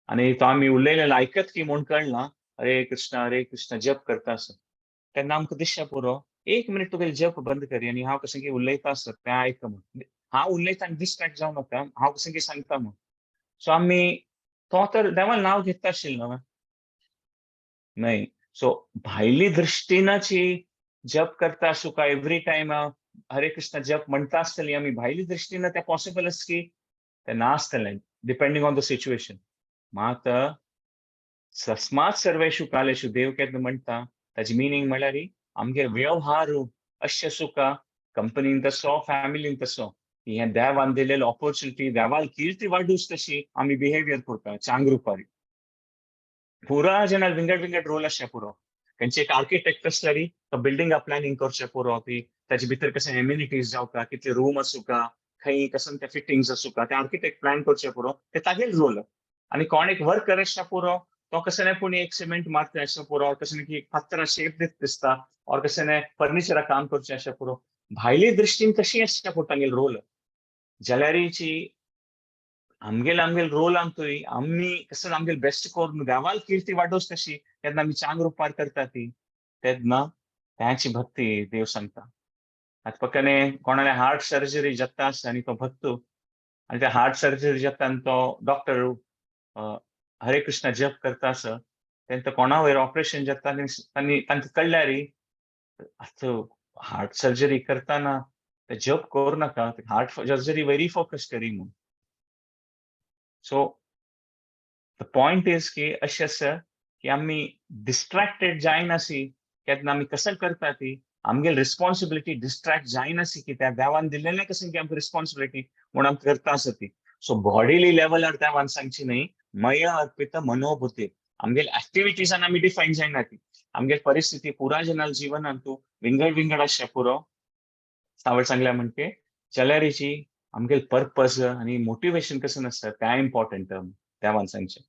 आनी तो आमी उलयलेलें आयकत की म्हूण कळना, हरे कृष्ण हरे कृष्ण जप करता आसत, तेन्ना आमकां दिसचें पुरो, एक मिनिट तुगेलें जप बंद करी आनी हांव कशें कितें उलयता आसत तें आयक म्हूण. हांव उलयता आनी डिस्ट्रेक्ट जावं नाका, हांव कशें कितें सांगता म्हूण. सो आमी तो तर देवान नांव घेता आशिल्लो न्हय? न्हय. सो भायली दृश्टीनाची जप करता आसूं एवरी टायम हरे कृष्ण जप म्हणटा आसतली आमी भायली दृश्टीन, तें पॉसिबल आसा की तें नासतलें, डिपेंडींग ऑन the situation. मात तस्मात सर्वेषु कालेषु देव केन्ना म्हणटा ताजी मिनींग म्हळ्यार आमगे व्यवहार अशें आसूका, कंपनीन तसो, फॅमिलीन तसो, की हें देवान दिलेली ऑपॉर्च्युनिटी देवाल कीर्ती वाडूच तशी आमी बिहेवियर करता चांग रुपारी. पुरा जनाल विंगड विंगड रोल आसचे पुरो. खंयचे एक आर्किटेक्ट आसल्यार तो बिल्डिंगा प्लॅनिंग करचें पुरो, ती ताजे भितर कशें एमिनिटीज जावका, कितले रूम आसूका, खंय कशें ते फिटिंग्स आसूका, ते आर्किटेक्ट प्लॅन करचें पुरो, ते तागेले रोल. आनी कोण एक वर्कर आसच्या पुरो, तो कशें ना पूण एक सिमेंट मारता आसच्या पुरो, कशें की फातरा शेप दित दिसता, और कशें ना फर्निचरा काम करचें आसच्या पुरो. भायली दृश्टीन कशी आसच्या पुरो तांगेले रोल, जाल्यारीची आमगेले आमगेले रोल आमतोय आमी कसं आमगेले बेस्ट करून देवाल कीर्ती वाडोवच तशी तेन्ना आमी चांग रुपार करता ती, तेन्ना त्याची भक्ती देव सांगता. आतां पक्काने कोणाले हार्ट सर्जरी जाता आसता आनी तो भक्त, आनी त्या हार्ट सर्जरी जाता आनी तो डॉक्टर हरे कृष्ण जप करता आसा, तेन्ना कोणा वयर ऑपरेशन जाता आनी तांकां कळ्ळ्यार आतां हार्ट सर्जरी करतना ते जप करूं नाका, हार्ट सर्जरी वयरी फोकस करी म्हूण. सो the point is की अशें आसा की आमी डिस्ट्रॅक्टेड जायनासी केन्ना आमी कसं करता ती आमगेली रिस्पॉन्सिबिलिटी डिस्ट्रॅक्ट जायनासी की त्या देवान दिल्लेलें कशें की आमकां रिस्पॉन्सिबिलिटी म्हूण आमकां करता आसा ती. सो बॉडीली लेवलार देवान सांगची न्ही, मय अर्पित मनोबुद्धी, आमगेले ऍक्टिव्हिटीजान आमी डिफायन जायना ती. आमगेली परिस्थिती पुरा जनाल जीवनान तूं विंगड विंगड आसच्या पुरो, सावळ सांगल्या म्हणके जाल्यारीची आमगेले पर्पज आनी मोटिवेशन कसं आसता तें इम्पॉर्टंट देवान सांगचें.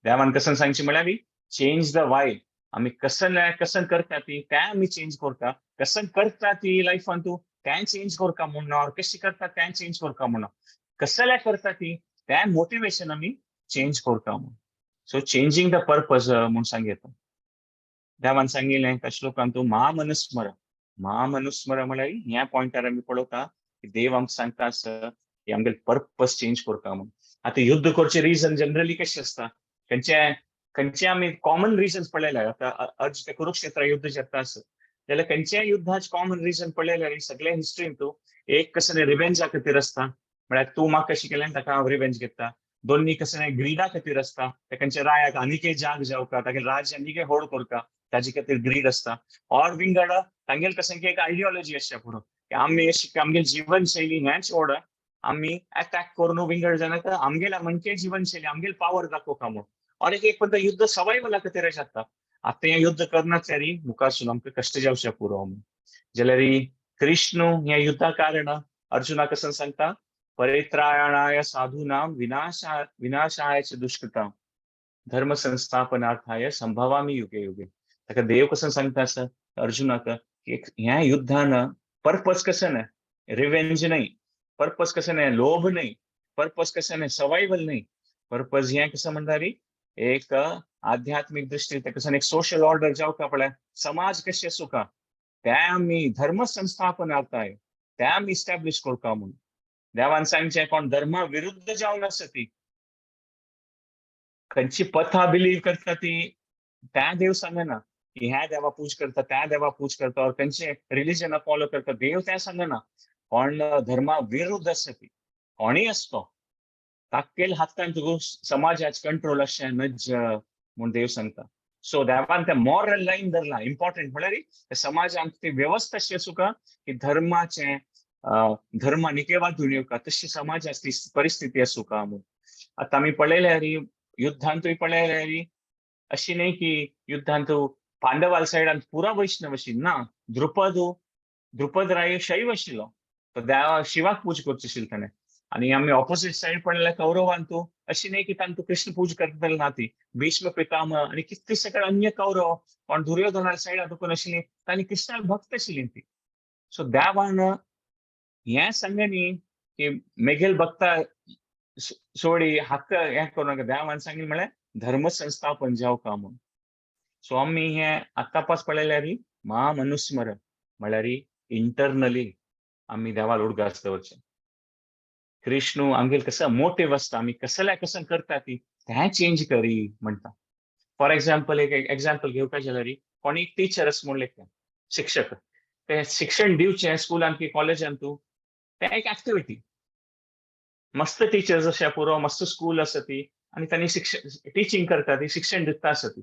देवान कसं सांगचें म्हळ्यार चेंज the वाय, आमी कसं ना कसं करता ती तें आमी चेंज करता, कसं करता ती लायफान तूं तें चेंज करता म्हूण, ऑर कशी करता तें चेंज करता म्हूण, कसल्या करता ती तें मोटिवेशन आमी चेंज करता म्हूण. सो चेंजींग the purpose म्हूण सांगता. देवान सांगिल्लें त्या श्लोकान तूं मामनुस्मर, मामनुस्मर म्हळ्यार ह्या पॉयंटार आमी पळोवता की देव आमकां सांगता आसा की आमगेले पर्पज चेंज करता म्हूण. आतां युद्ध करचे रिजन जनरली कशें आसता, खंयचे खंयचे आमी कॉमन रिजन्स पळयले. आतां अर्ज ते कुरुक्षेत्र युद्ध जाता आसत जाल्यार खंयच्याय युद्धाचे कॉमन रिजन पळयल्यार सगळे हिस्ट्रीन तूं एक कसं रिवेंजा खातीर आसता, म्हळ्यार तूं म्हाका कशें केलें ताका हांव रिवेंज घेता. दोन्ही कसं ग्रीडा खातीर आसता, तेंचे रायाक आनीकय जाग जावका, तागेले राज्य आनीकय होड करता, ताजे खातीर ग्रीड आसता. और विंगड तांगेले कसं की एक आयडियोलॉजी आसता पुरो की आमी आमगेली जीवनशैली हेंच ओड आमी अटॅक करून विंगड जाणांक आमगेल्या म्हणजे जीवनशैली आमगेले पावर दाखोवका म्हूण. और एक एक पण युद्ध सर्वायवला खातीर जाता. आतां हें युद्ध करनासल्यार मुखारसून आमकां कश्ट जावचे पुरो म्हूण. जाल्यार कृष्ण ह्या युद्धा कारण अर्जुना कसं सांगता, परित्राणाय साधूनां विनाशाय च दुष्कृतां धर्म संस्थापनार्थाय संभवामी युगे युगे. ताका देव कसं सांगता आसा अर्जुनाक की ह्या युद्धान पर्पज कसं न्हय, रिवेंज न्हय, पर्पज कसं न्हय, लोभ न्हय, पर्पज कसं न्हय, सर्वायवल न्हय, पर्पज हें कसं म्हणटा एक आध्यात्मिक दृष्टी कसं एक सोशल ऑर्डर जावका पळय, समाज कशें आसूका ते आमी धर्म संस्थापनार्थाय ते आमी इस्टॅब्लिश करता म्हूण. देवान सांगचें कोण धर्मा विरुद्ध जावन आसा ती खंयची पथा बिलीव करता ती त्या देव सांगना की ह्या देवा पूज करता त्या देवा पूज करता और खंयचे रिलिजन फॉलो करता, देव त्या सांगना. कोण धर्मा विरुद्ध आसा ती कोणीय आसतो ताकेल हातान तुका समाजाच कंट्रोल अशें नज म्हूण देव सांगता. सो देवान ते मॉरल लायन धरला इम्पॉर्टंट म्हळ्यार समाजांत ती वेवस्था अशी आसूका की धर्माचें धर्म आनीकय वाडून येवका तशी समाजात ती परिस्थिती आसूका म्हूण. आतां आमी पळयल्यार युद्धांतूय पळयल्यार अशी न्हय की युद्धांत पांडवाल सायडान पुरा वैष्णव अशी ना, द्रुपद द्रुपद राय शैव आशिल्लो, तो देवा शिवाक पूज करचो आशिल्लो ताणें. आनी आमी ऑपोजीट सायड पळयल्यार कौरवांतू अशी न्हय की तांतू कृष्ण पूज करतले ना ती, भीष्म पितामह आनी कितले सगळे अन्य कौरव कोण दुर्योधना सायडा दुखून आशिल्ली तांणी कृष्णाक भक्त आशिल्ली ती. सो देवान हें सांगनी की मेगेल भक्ता सोडी हक्क हें करूं नाका, देवान सांगलें म्हळ्यार धर्म संस्थापन जावका म्हूण. सो आमी हें आतां पास पळयल्यार मा मनुस्मर म्हळ्यार इंटरनली आमी देवाल उडगास दवरचें. कृष्णू आमगेले कसो मोटिव आसता आमी कसल्या कसं करता ती तें चेंज करी म्हणटा. फॉर एग्जाम्पल एक एग्जाम्पल घेवपा जाल्यार कोणी एक टिचर आसा म्हूण लेखता शिक्षक, ते शिक्षण दिवचें स्कुलान की कॉलेजान तूं तें एक एक्टिविटी. मस्त टिचर्स अशे पुरो मस्त स्कूल आसा ती आनी तांणी शिक्षण टिचींग करता ती शिक्षण दिता आसा ती.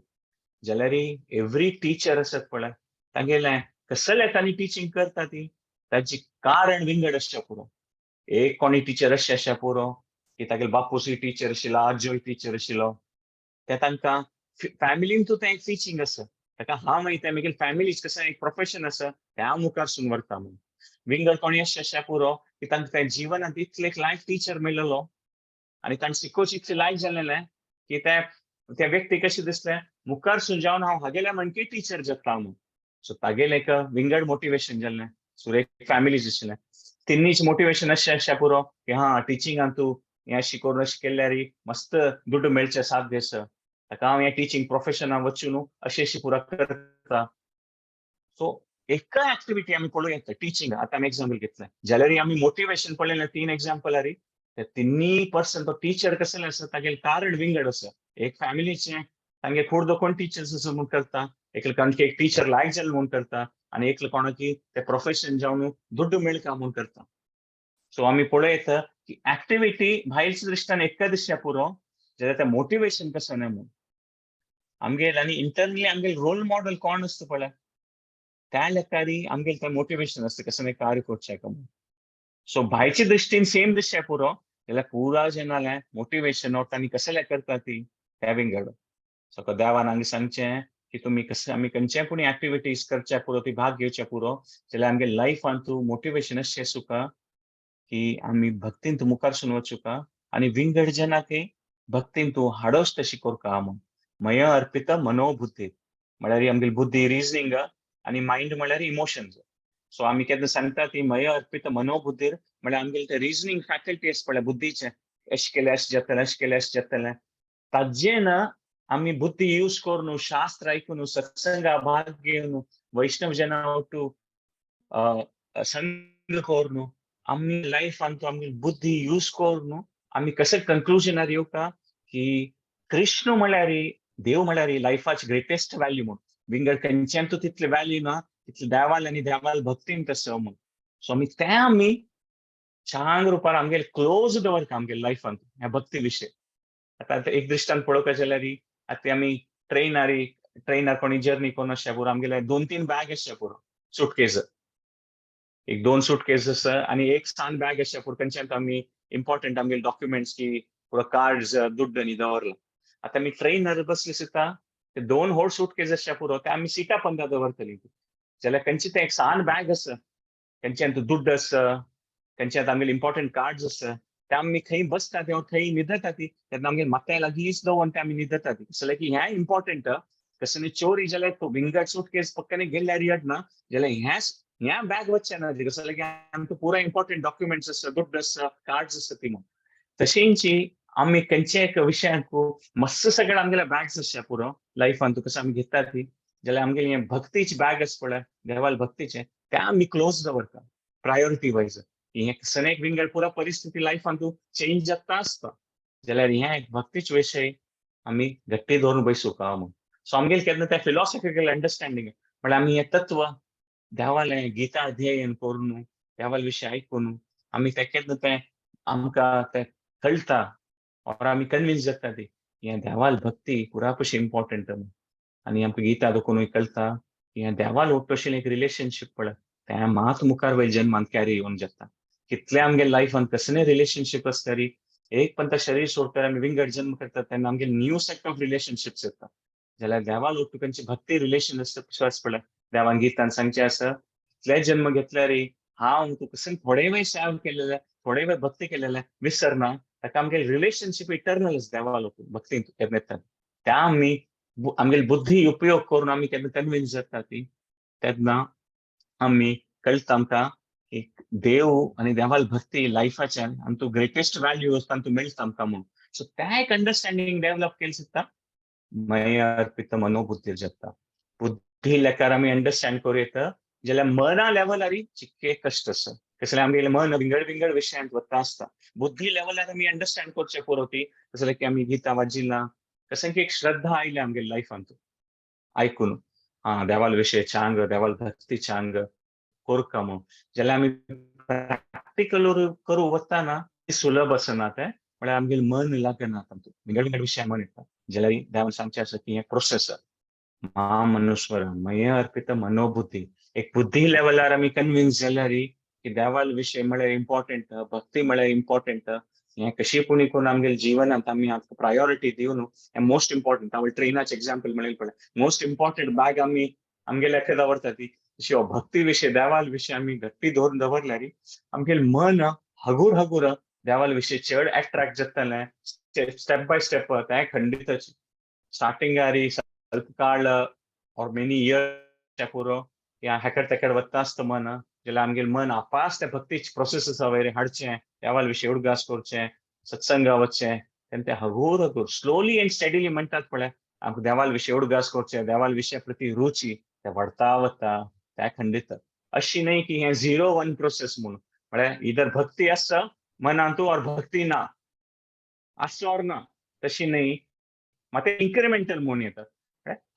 जाल्यार एवरी टिचर आसत पळय तागेलें कसलें तांणी टिचींग करता ती ताजी कारण विंगड आसचें पुरो. एक कोणी टिचर अशें आसचें पुरो की तागेले बापूसूय टिचर आशिल्लो आजोय टिचर आशिल्लो, ते तांकां फॅमिलीन तूं तें एक टिचींग आसा, ताका हांव मागीर तें मागीर फॅमिलीच कसं एक प्रोफेशन आसा तें हांव मुखारसून व्हरता म्हूण. विंगड कोणी अशें आसचें पुरो की तांकां त्या जिवनांत इतलें एक लायक टिचर मेळ्ळलो आनी तांकां शिकोवचें इतलें लायक जालेलें की ते त्या व्यक्तीक कशें दिसलें मुखारसून जावन हांव हागेल्या म्हणकी टिचर जाता म्हूण. सो तागेलें एक विंगड मोटिवेशन जालें, सुरेख फॅमिलीज आशिल्लें तिन्नीच मोटिवेशन अशें आसचें पुरो की हा टिचिंगान तूं हें शिकोवन अशें केल्यार मस्त दुड्डू मेळचे साध्य आसा, ताका हांव हें टिचींग प्रोफेशनाक वचून न्हू अशें अशें पुरो करता. सो एका एक्टिविटी आमी पळोवं येता टिचींग. आतां आमी एग्जाम्पल घेतलें जाल्यार आमी मोटिवेशन पळयलें तीन एग्जाम्पल आरी ते तिन्ही पर्सन तो टिचर कसलें आसा तागेलें कारण विंगड आसा. एक फॅमिलीचें तांगे खुर्द कोण टिचर्स आसा म्हूण करता, एकले कोणाक एक टिचर लायक जालें म्हूण करता आनी एकले कोणाकी ते प्रोफेशन जावन दुड्डू मेळका म्हूण करता. सो आमी पळयता की एक्टिविटी भायरच्या दृश्टान एका दिसच्या पुरो जाल्यार तें मोटिवेशन कसं न्हय म्हूण. आमगेर आनी इंटरनली आमगेले रोल मॉडल कोण आसता पळय त्या लेखारी आमगेले तें मोटिवेशन आसता कसं कार्य करचें काय म्हूण. सो भायच्या दृश्टीन सेम दिसचें पुरो जाल्यार पुरा जेन्ना मोटिवेशन तांणी कसलें करता ती त्या विंगड. सो देवान हांगा सांगचें की तुमी कशें आमी खंयचे पूण एक्टिविटीज करच्या पुरो ती भाग घेवच्या पुरो जाल्यार आमगे लायफान तूं मोटिवेशन अशें आसूका की आमी भक्तीन तूं मुखारसून वचूका आनी विंगड जनाकय भक्तीन तूं हाडोस तशी करका म्हूण. मय अर्पित मनोबुद्धी म्हळ्यार आमगेली बुद्धी रिजनींग आनी मायंड म्हळ्यार इमोशन्स. सो आमी केन्ना सांगता ती मय अर्पित मनोबुद्धीर म्हळ्यार आमगेले ते रिजनींग फॅकल्टी आसा पळय बुद्धीचें, अशें केलें अशें जातलें अशें केलें अशें जातलें, ताजें ना आमी बुद्धी यूज करून शास्त्र आयकून सत्संगा भाग घेवन वैष्णव जना ಒಟ್ಟು संग करून आमी लायफान तो आमगे बुद्धी यूज करून आमी कशें कंक्लुजनार येवका की कृष्ण म्हळ्यार, देव म्हळ्यार लायफाची ग्रेटेस्ट व्हॅल्यू म्हूण. विंगड खंयच्यान तूं तितले व्हॅल्यू ना तितले देवाल आनी देवाल भक्तीन तसो म्हूण. सो आमी तें आमी छान रुपार आमगेले क्लोज दवरता आमगेले लायफान ह्या भक्ती विशय. आतां एक दृश्टांत पळोवपाक जाल्यार आतां आमी ट्रेनार कोणी जर्नी करून अशें पुरो आमगेले 2-3 बॅग आसचे पुरो, सुटकेस, एक 2 सुटकेस आसा आनी एक सान बॅग आसचे पुरो, खंयच्यान आमी इम्पॉर्टंट आमगेले डॉक्युमेंट्स की पुरो कार्ड्स दुड्ड आनी दवरला. आतां आमी ट्रेनार बसले सुद्दां ते 2 व्हड सुटकेस आसचे पुरो, ते आमी सिटा पंदा दवरतली. जाल्यार खंयचे तें एक सान बॅग आसा, खंयच्यान दुड्ड आसा, खंयच्यान आमगेले इम्पॉर्टंट कार्ड्स आसा, ते आमी खंय बसता तेव्हा खंय न्हिदता ती तेन्ना आमगे माथ्या लागींच दवरून ते आमी न्हिदता ती. कसलें की हें इम्पॉर्टंट, कसलें चोरी जाल्यार तो विंगड सुटकेस पक्क्याने गेल्यार येना जाल्यार ह्या बॅग वचचें ना, कसलें की आमकां पुरा इम्पॉर्टंट डॉक्युमेंट्स आसा, दुड्ड आसा, कार्ड्स आसा ती म्हूण. तशेंच आमी खंयच्या एक विशयाक मस्त सगळें आमगेले बॅग्स आसचे पुरो लायफान तूं कसं आमी घेता ती, जाल्यार आमगेली हें भक्तीची बॅग आसा पळय, देवाल भक्तीचें, तें आमी क्लोज दवरता प्रायोरिटी वायज. हें सनेक विंगड पुरा परिस्थिती लायफान तूं चेंज जाता आसता, जाल्यार हें एक भक्तीच विशय आमी घट्टी दवरून बसूंक म्हूण. सो आमगेले केन्ना तें फिलॉसॉफिकल अंडरस्टँडींग म्हळ्यार आमी हें तत्व देवालें गीता अध्ययन करून देवाले विशय आयकून आमी तें केन्ना तें आमकां तें कळटा और आमी कन्विन्स जाता ती हें देवाल भक्ती पुरा कशी इम्पॉर्टंट म्हूण. आनी आमकां गीता देखूनय कळटा की हें देवाल ओट्टोशीन एक रिलेशनशीप पळय तें मात मुखार वयर जन्मान कॅरी येवन जाता. कितले आमगे लायफान कसलें रिलेशनशीप आसता री, एक पण त्या शरीर सोडटा आमी विंगड जन्म करतात तेन्ना आमगे न्यू सेट ऑफ रिलेशनशिप्स येता. जाल्यार देवाल ओट्टुकांची भक्ती रिलेशन आसता विश्वास पळय देवान गीतान सांगचें आसा, कितले जन्म घेतल्यार हांव तूं कसं थोडे वेळ सेवा केलेले, थोडे वेळ भक्ती केलेले विसरना, ताका आमगे रिलेशनशीप इटर्नल आसा देवाल ओटून भक्ती केन्ना येता. त्या आमी आमगेली बुद्धी उपयोग करून आमी केन्ना कन्विन्स जाता ती तेन्ना आमी कळटा आमकां एक देव आनी देवाल भक्ती लायफाच्यान आनी तूं ग्रेटेस्ट व्हॅल्यू आसता आनी तूं मेळटा आमकां म्हूण. सो त्या एक अंडरस्टँडींग डेवलप केलें सुद्दां मय अर्पित मनोबुद्धीर जाता. बुद्धी लेकार आमी अंडरस्टँड करूं येता जाल्यार मना लेवलार चिक्के कश्ट आसा, कसलें आमगेलें मन विंगड विंगड विशयांत वता आसता. बुद्धी लेवलार आमी अंडरस्टँड करचें पुरो ती, कसलें की आमी गीता वाचिना, कसलें की एक श्रद्धा आयल्या आमगे लायफांत आयकून आं देवाल विशय चांग, देवाल भक्ती चांग कोरका म्हूण, जाल्यार आमी प्रॅक्टिकल करूं वतना सुलभ आसना तें, म्हळ्यार आमगेलें मन लागना तातूंत विंगड विंगड विशय मन येता. जाल्यार देवान सांगचें आसा की हें प्रोसेस महामनुस्वर मय अर्पित मनोबुद्धी, एक बुद्धी लेवलार आमी कन्विन्स जाल्यार की देवाल विशय म्हळ्यार इम्पॉर्टंट, भक्ती म्हळ्यार इम्पॉर्टंट, हें कशी पुणी करून आमगेले जिवनांत आमी आतां प्रायोरिटी दिवन हें मोस्ट इम्पॉर्टंट. हांवें ट्रेनाचें एग्जाम्पल म्हणलें पळय, मोस्ट इम्पॉर्टंट बॅग आमी आमगेले अखेर दवरता ती, तशी हो भक्ती विशय देवाल विशय आमी घट्टी दवरून दवरल्यार आमगेलें मन हगूर हगूर देवाल विशय चड एट्रॅक्ट जातलें, स्टेप बाय स्टेप तें खंडीतच. स्टार्टिंगार स्वल्प काळ ऑर मेनी इयर्स पुरो या हेकड तेकड वता आसता मन, जाल्यार आमगेलें मन आपास त्या भक्तीचे प्रोसेसीसा वयर हाडचें, देवाल विशय उडगास करचें, सत्संगा वचचें, तेन्ना तें हगूर हगूर स्लोली एंड स्टेडीली म्हणटात पळय, आमकां देवाल विशय उडगास करचें, देवाल विशया प्रती रुची ते वाडता वता त्या खंडीत. अशी न्हय की हें 0-1 प्रोसेस म्हूण, म्हळ्यार इधर भक्ती आसा मनांतू और भक्ती ना, आसा और ना, तशी न्हय, मात तें इन्क्रिमेंटल म्हूण येता.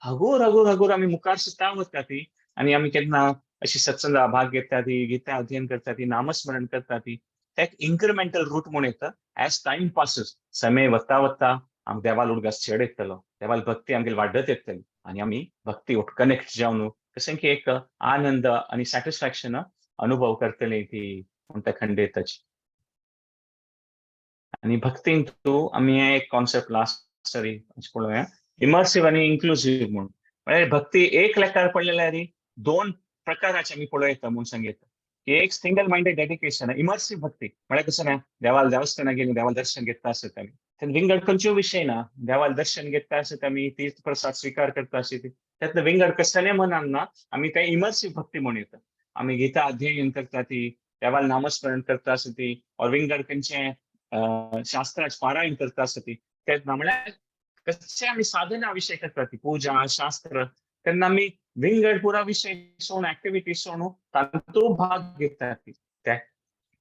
हगूर हगूर हगूर आमी मुखार सुद्दां वता ती आनी आमी केन्ना अशी सत्संगा भाग घेता ती, गीता अध्ययन करता ती, नामस्मरण करता ती, ते एक इन्क्रिमेंटल रूट म्हूण येता. एज टायम पासीस, समय वता वता आमकां देवाल उडगास चड येतलो, देवाल भक्ती आमगेली वाडत येतली आनी आमी भक्ती कनेक्ट जावन कशें की एक आनंद आनी सॅटिस्फॅक्शन अनुभव करतली ती म्हूण तें खंडीतच. आनी भक्तीन तूं आमी हें एक कॉन्सेप्ट लास्ट सरी पळोवया, इमर्सीव आनी इन्क्लुसीव म्हूण. म्हळ्यार भक्ती एक लेखार पडलेल्यार दोन प्रकाराचे आमी पळोवं येता म्हूण सांगता. एक सिंगल माइंडेड डेडिकेशन, इमर्सीव भक्ती म्हळ्यार कसं ना, देवाल देवस्थाना गेली देवाल दर्शन घेता आसत आमी, तेन्ना विंगड खंयच्यो विशय ना, देवाल दर्शन घेता आसत आमी, तीर्थ प्रसाद स्विकार करता आसत, त्यातलं विंगड कसलें मनान ना आमी ते इमर्सीव भक्ती म्हूण येता. आमी गीता अध्ययन करता ती, देवाल नामस्मरण करता आसत ती, और विंगड खंयचे शास्त्राचे पारायण करता आसत ती, तेन्ना म्हळ्यार कशें आमी साधना विशय करता ती, पुजा शास्त्र, तेन्ना आमी विंगड पुरा विशय सोडून एक्टिविटी सोडून तातूंत भाग घेता ती. ते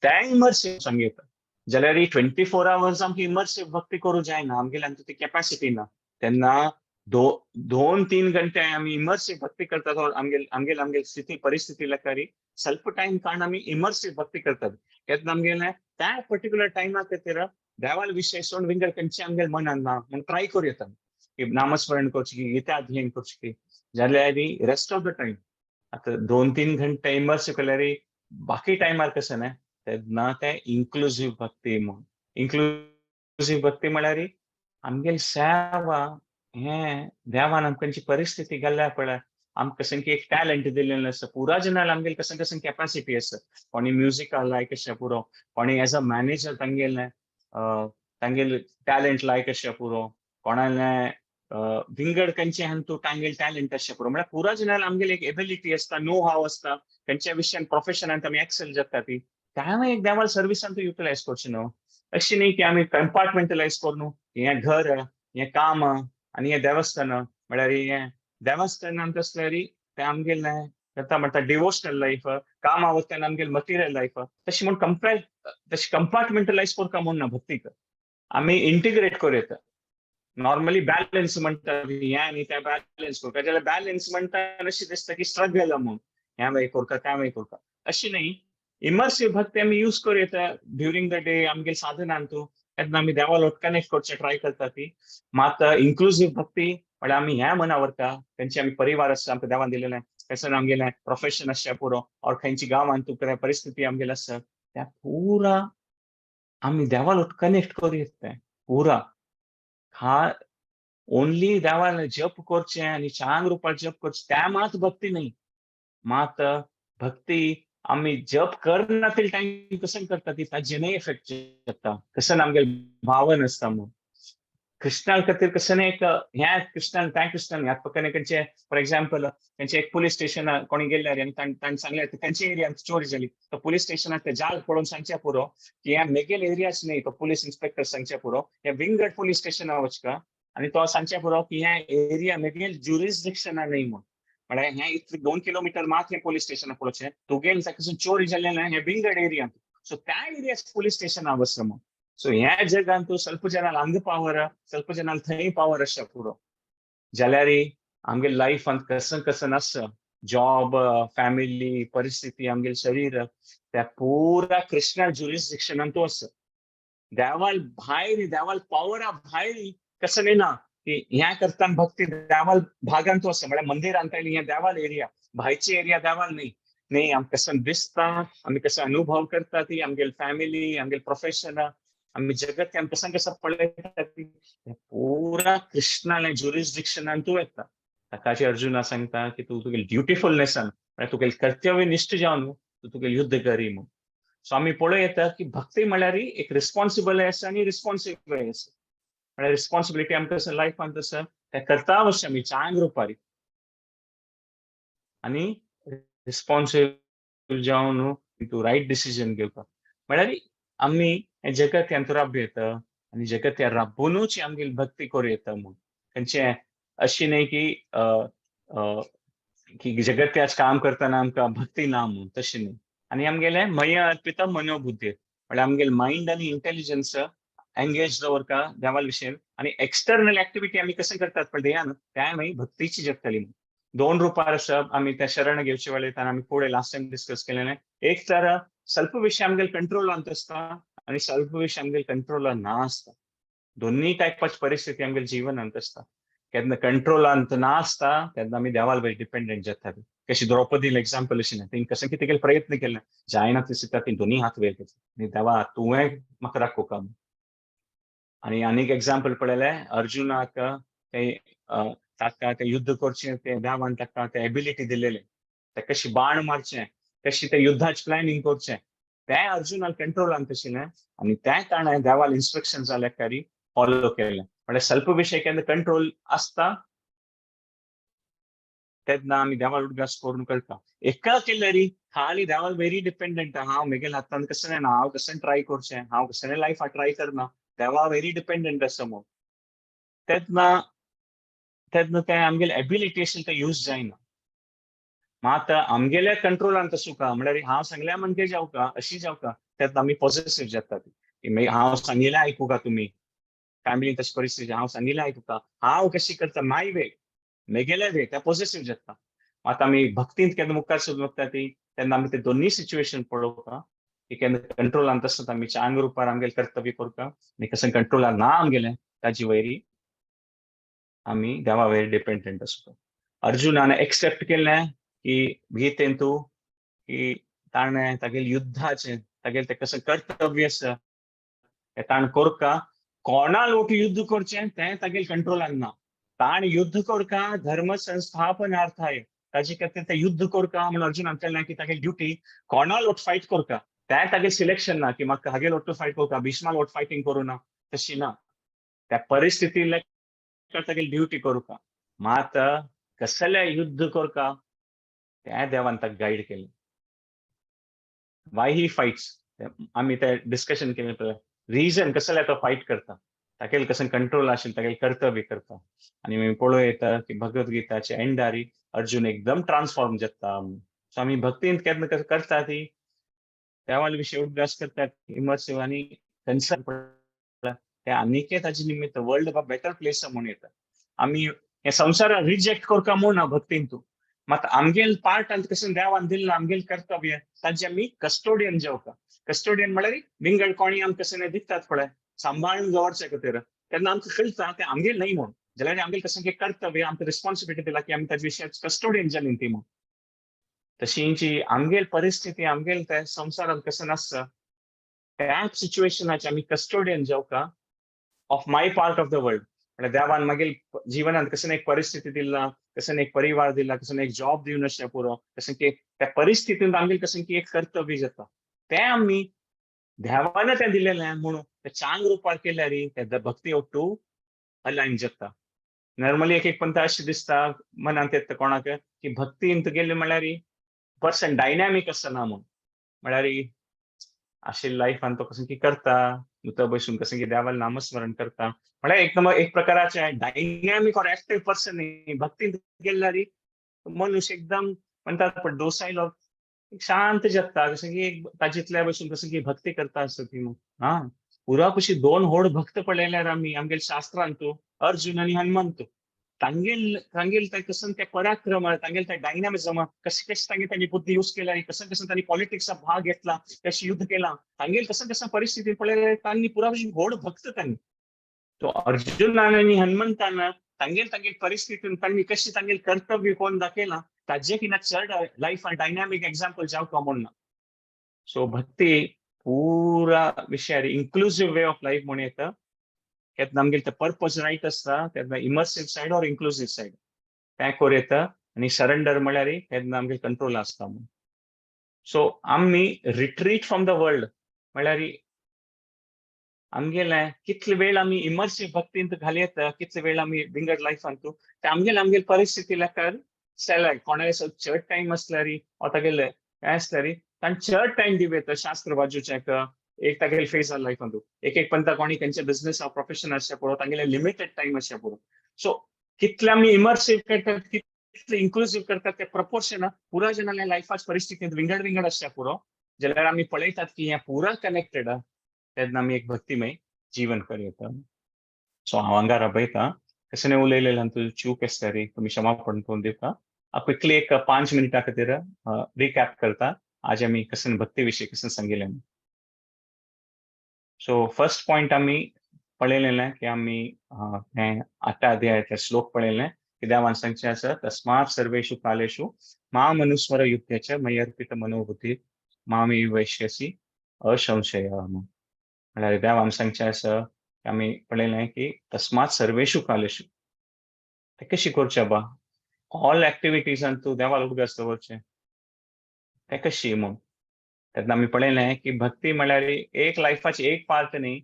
तें इमर्सीव सांगता जाल्यार 24 आवर्स आमकां इमर्सीव भक्ती करूं जायना, आमगेले आमची ती कॅपॅसिटी ना. तेन्ना 2-3 घंटे आमी इमर्सीव भक्ती करतात. आमगेल आमगेल आमगेल स्थिती परिस्थिती लेखारी ಸ್ವಲ್ಪ टायम काडून आमी इमर्सीव भक्ती करतात. तेन्ना आमगेले त्या पर्टिक्युलर टायमा खातीर देवाल विशय सोडून विंगड खंयचे आमगेले मनान ना म्हूण ट्राय करूं येता की नामस्मरण करचें की गीता अध्ययन करचें की. जाल्यार रेस्ट ऑफ the time आतां 2-3 घंटे इमर्सीव केल्यार बाकी टायमार कशें न्ही, तेन्ना तें इन्क्लुजीव भक्ती म्हूण. इन्क्लुजीव भक्ती म्हळ्यार आमगेली सेवा हें देवान आमकां खंयची परिस्थिती घाल्या पळय, आमकां कशें की एक टॅलंट दिल्लें आसा. पुरा जनाल आमगेली कशें कशें कॅपॅसिटी आसा. कोणी म्युजिकाक लायक आसा पुरो, कोणी एज अ मॅनेजर तांगेलें तांगेले टॅलंट लायक आसा पुरो, कोणाले विंगड खंयचे हातूंत तांगेले टॅलंट आसा पुरो. म्हळ्यार पुरा जनाल आमगेली एक एबिलिटी आसता, नो हाव आसता, खंयच्या विशयान प्रोफेशनान आमी एक्सेल जाता ती तेंवूय एक देवाल सर्विसान तूं युटिलायज करचें न्हू. अशें न्ही की आमी कंपार्टमेंटलायज करून हें घर, हें काम आनी हें देवस्थान. म्हळ्यार हें देवस्थानांत आसल्यार तें आमगेलें करता म्हणटा डिवोशनल लायफ, कामा वता तेन्ना आमगेलें मटिरियल लायफ. तशें म्हूण कंपेर तशें कंपार्टमेंटलायज करता म्हूण ना, भक्तीक आमी इंटिग्रेट करूं येता. नॉर्मली बॅलन्स म्हणटा हें आनी तें बॅलन्स करता जाल्यार बॅलन्स म्हणटा अशें दिसता की स्ट्रगल म्हूण, हें मागीर करता तें मागीर करता, अशें न्ही. इमर्सीव भक्ती आमी यूज करूं येता ड्युरींग the day आमगेले साधनांतू, तेन्ना आमी देवा कनेक्ट करचें ट्राय करता ती. मात इन्क्लुजीव भक्ती म्हळ्यार आमी ह्या मना व्हरता, खंयचे आमी परिवार आसा आमकां देवान दिलेलें, कसो आमगेलें प्रोफेशन आसचें पुरो, ऑर खंयची गांवांत तुका परिस्थिती आमगेली आसा त्या पुरा आमी देवालो कनेक्ट करूं येता. पुरा हा ओनली देवान जप करचें आनी चांग रुपार जप करचें त्या मात भक्ती न्ही. मात भक्ती आमी जप करना ते टायम कसं करता ती ताजेनय इफेक्ट जाता, कसं आमगेले भावन आसता म्हूण. कृष्णा खातीर कसं एक ह्या कृष्णान त्या कृष्णान ह्या पकाने खंयचे फॉर एग्जाम्पल खंयचे एक पुलीस स्टेशनार कोणी गेल्यार आनी तांणी सांगलें खंयच्या एरियान चोरी जाली, तो पुलीस स्टेशनार ते जाग पळोवन सांगचें पुरो की ह्या मेगेल एरियाच न्ही, तो पुलीस इन्स्पेक्टर सांगचें पुरो ह्या विंगड पुलीस स्टेशनार वचका आनी तो सांगचें पुरो की ह्या एरिया मेगेल ज्युरिसडिक्शना न्ही म्हूण. म्हळ्यार हें इतलें 2 किलोमिटर मात हें पुलीस स्टेशनार पळोवचें, तुगेल ताका चोरी जाल्लें ना हें विंगड एरियांत, सो त्या एरियाच पुलीस स्टेशनार वच म्हूण. सो ह्या जगान तूं ಸ್ವಲ್ಪ जनाल हांगा पावर, ಸ್ವಲ್ಪ जनाल थंय पावर आसता पुरो. जाल्यार आमगे लायफांत कसं कसं आसा जॉब, फॅमिली, परिस्थिती, आमगेलें शरीर त्या पुरा कृष्णा ज्युरिसडिक्शनान तूं आसा. देवाल भायर देवाल पावरा भायर कसं न्ही ना की ह्या करताना भक्ती देवाल भागान तूं आसा. म्हळ्यार मंदिरांत हें देवाल एरिया, भायची एरिया देवाल न्ही. न्ही आमकां कसं दिसता, आमी कसो अनुभव करता ती आमगेली फॅमिली, आमगेलें प्रोफेशन, आमी जगत आमी कसं कसं पळयता ती पुरा कृष्णाल्या ज्युरिसडिक्शनान तूं येता. ताकाचे अर्जुना सांगता की तूं तुगेली ड्युटिफुलनेसान म्हळ्यार तुगेली कर्तव्यनिश्ठ जावन तूं तुगेलें युद्ध करी म्हूण. सो आमी पळोवं येता की भक्ती म्हळ्यार एक रिस्पॉन्सिबल आसा आनी रिस्पॉन्सिबल आसा. म्हळ्यार रिस्पॉन्सिबिलिटी आमकां कसं लायफांत आसा तें करता अवश्य आमी चांग रुपारी आनी रिस्पॉन्सिबल जावन तूं रायट डिसिजन घेवपाक. म्हळ्यार आमी हें जगत ह्यान राबू येता आनी जगत ह्या राबुनूच आमगेली भक्ती करूं येता म्हूण. खंयचें अशी न्ही की की जगत्याच काम करतना आमकां भक्ती ना म्हूण, तशें न्ही. आनी आमगेलें मय अर्पिता मनोबुद्धी म्हळ्यार आमगेलें मायंड आनी इंटेलिजन्स एंगेज दवरता देवा विशयन आनी एक्सटर्नल एक्टिविटी आमी कशें करतात पळय ध्यान त्या मागीर भक्तीची जातली. 2 रुपार आसा आमी त्या शरण घेवचे वेळेर आमी फुडें लास्ट टायम डिस्कस केलेलें. एक तर स्वल्प विशय आमगेले कंट्रोलांत आसता आनी स्वल्प विशय आमगेले कंट्रोलांत ना आसता. दोन्ही टायपाची परिस्थिती आमगेले जिवनांत आसता. केन्ना कंट्रोलांत ना आसता तेन्ना आमी देवाल वयर डिपेंडंट जातात. कशी द्रौपदील एग्जाम्पल अशें ना, तेणी कशें कितें केलें प्रयत्न केले जायना तशें ती दोनी हात वयर केले आनी देवा तुवें म्हाका राखोवका. आनी आनीक एग्जाम्पल पळयलें अर्जुनाक ते ताका ते युद्ध करचें ते देवान ताका ते एबिलिटी दिलेले, ते कशी बाण मारचें, कशी ते युद्धाचें प्लॅनिंग करचें तें अर्जुनाक कंट्रोलांत आशिल्लें आनी तें ताणें देवाल इन्स्ट्रक्शन जाल्या कारी फॉलो केलें. म्हळ्यार स्वल्प विशय केन्ना कंट्रोल आसता तेन्ना आमी देवाल उडगास करून करता. एका केल्यारी खाली देवाल वेरी डिपेंडंट, हांव म्हगेल्या हातान कसलें ना, हांव कसलें ट्राय करचें, हांव कसलें लायफाक ट्राय करना, देवा वेरी डिपेंडंट आसा म्हूण. तेन्ना तेन्ना तें आमगेले एबिलिटी आशिल्लें तें यूज जायना. मात आमगेल्या कंट्रोलांत आसूका म्हळ्यार हांव सांगल्या म्हणजे जावका अशी जावका तेन्ना आमी पॉझिटिव्ह जातात की हांव सांगिल्लें आयकूका तुमी, फॅमिली तशी परिस्थिती हांव सांगिल्लें आयकूका, हांव कशी करता माय वे, मेगेले वे, त्या पॉझिटिव्ह जाता. आतां आमी भक्तींत केन्ना मुखार सोदून वता ती तेन्ना आमी ते दोन्ही सिच्युएशन पळोवका की केन्ना कंट्रोलान तसो आमी चांग रुपार आमगेलें कर्तव्य करता आनी कसं कंट्रोलान ना आमगेलें ताजी वयरी आमी देवा वयर डिपेंडंट आसता. अर्जुनान एक्सेप्ट केलें की गीतेन तूं की ताणें तागेले युद्धाचें तागेलें तें कसं कर्तव्य आसा तें ताणें करका, कोणा लोक युद्ध करचें तें तागेले कंट्रोलान ना, ताणें युद्ध करका धर्म संस्थापनार्थाय, ताजे खातीर तें युद्ध करका म्हणून अर्जुनान केलें की तागेली ड्युटी कोणा लोट फायट करका तें तागेलें सिलेक्शन ना की म्हाका हागे लोट फायट करका, भीष्मा लोट फायटींग करूं ना, तशी ना, त्या परिस्थिती तागेली ड्युटी करूका. मात कसलें युद्ध करका तें देवान ताका गायड केलें. वाय ही फायट्स आमी ते डिस्कशन केलें पळय, रिजन कसलें तो फायट करता, तागेलें कसं कंट्रोल आशिल्लें तागेलें कर्तव्य करता. आनी मागीर पळोवं येता की भगवद्गीताचे एंडारी अर्जुन एकदम ट्रान्सफॉर्म जाता. सो आमी भक्तींत केन्ना कसं करता ती देवाले विशीं उडगास करतात इमर्सिव आनी कन्सर्न ते आनीके ताजे निमित्त वर्ल्ड अ बेटर प्लेस म्हूण येता. आमी हे संवसाराक रिजेक्ट करका म्हूण ना भक्तीन तूं, मात आमगेल पार्ट कशें देवान दिल्ला आमगेल कर्तव्य ताजे आमी कस्टोडियन जावका. कस्टोडियन म्हळ्यार विंगड कोणी आमकां कशें दितात पळय सांबाळून दवरचे खातीर, तेन्ना आमकां कळटा तें आमगेल न्हय म्हूण, जाल्यार आमगेल कशें कर्तव्य आमकां रिस्पॉन्सिबिलिटी दिला की आमी ताजे विशयान कस्टोडियन जाली ती म्हूण. तशींची आमगेल परिस्थिती आमगेल ते संवसारांत कशें नासता त्या सिच्युएशनाचे आमी custodian जावका of my part of the world. म्हळ्यार देवान मागीर जिवनांत कशें एक परिस्थिती दिला, कशें एक परिवार दिला, कशें एक जॉब दिवन अशें पुरो, कशें की त्या परिस्थितींत आमगेल कशें की एक कर्तव्य जाता तें आमी देवान तें दिलेलें म्हणून तें चांग रुपार केल्यार ते भक्ती ಒಟ್ಟು अलायन जाता. नॉर्मली एक एक पंथ अशें दिसता मनांत येता कोणाक की भक्तींत गेले म्हळ्यार पर्सन डायनॅमीक आसना म्हूण, म्हळ्यार आशिल्ल्या लायफान तो कसं की करता नुतो बसून कसं की देवाला नामस्मरण करता, म्हळ्यार एक नंबर एक प्रकाराचे डायनॅमीक ऑर ऍक्टिव्ह पर्सन न्ही. भक्तींत गेल्यार मनुष्य एकदम म्हणतात पण डोसायल शांत जाता, कसं की एक ताजेतल्या बसून कसं की भक्ती करता आसता ती. हा पुरा कशी दोन होड भक्त पळयल्यार आमी आमगेले शास्त्रांतू अर्जुन आनी हनुमंत, तांगेल तांगेल ते कसं ते पराक्रम, तांगेल ते डायनामिझम, कशी कशी तांगे त्यांनी बुद्धी यूज केला, कसं कसं त्यांनी पॉलिटिक्सचा भाग घेतला, कशी युद्ध केला, तांगेल कसं कसं परिस्थिती पळयल्यार तांणी पुरा होड भक्त त्यांनी. तो अर्जुनान आनी हनुमंतान तांगेल तांगेल परिस्थितीन तांणी कशी तांगेल कर्तव्य कोण दाखयला ताजे की ना चड लायफ डायनामिक एक्झाम्पल जावका म्हूण ना. सो भक्ती पुरा विशयार इन्क्लुसिव्ह वे ऑफ लायफ म्हूण येता. तेन्ना आमगेले ते पर्पज रायट आसता तेन्ना immersive side or inclusive side तें करूं येता आनी सरेंडर म्हळ्यार तेन्ना आमगेले कंट्रोल आसता म्हूण. सो आमी रिट्रीट फ्रॉम the world म्हळ्यार आमगेले कितले वेळ आमी इमर्सिव्ह भक्तींत घाल येता, कितले वेळ आमी विंगड लायफांतू ते आमगेले आमगेले परिस्थिती लेखार सेलेक्ट कोणाले चड टायम आसल्यार वा तागेले काय आसल्यार तांणी चड टायम दिवं येता शास्त्र बाजूच्याक एक तागेले फेज लायफांतू. एक एक पंता कोणी खंयचे बिझनेस प्रोफेशन आसचे पुरो तांगेले लिमिटेड टायम आसचे पुरो. सो कितले आमी इमर्सिव्ह करतात कितले इन्क्लुसिव्ह करतात ते प्रपोर्शन पुरा जणांल्या लायफाच परिस्थितींत विंगड विंगड आसचे पुरो. जाल्यार आमी पळयतात की हें पुरा कनेक्टेड तेन्ना आमी एक भक्तिमय जीवन करूं येता. सो हांव हांगा राबयता कशें उलयलें तूं चूक आसल्यार तुमी क्षमापण करून दिवका. क्विकली एक 5 मिनटां खातीर रिकॅप करता आज आमी कशें भक्ती विशीं कशें सांगिल्लें. सो फर्स्ट पॉइंट आमी पळयलेलें की आमी हें आठव्या अध्यायातले श्लोक पळयलें की देवान सांगचें आसा तस्मात् सर्वेषु कालेषु मामनुस्मर युद्धे मय्यर्पित मनोबुद्धी मामेवैष्यसि असंशय. म्हळ्यार देवान सांगचें आसा आमी पळयलें की तस्मात् सर्वेषु कालेषु ते कशी करचें बा ऑल एक्टिविटीजान तूं देवाक उडगास दवरचें ते कशी म्हूण. तेन्ना आमी पळयलें की भक्ती म्हळ्यार एक लायफाची एक पार्ट न्ही,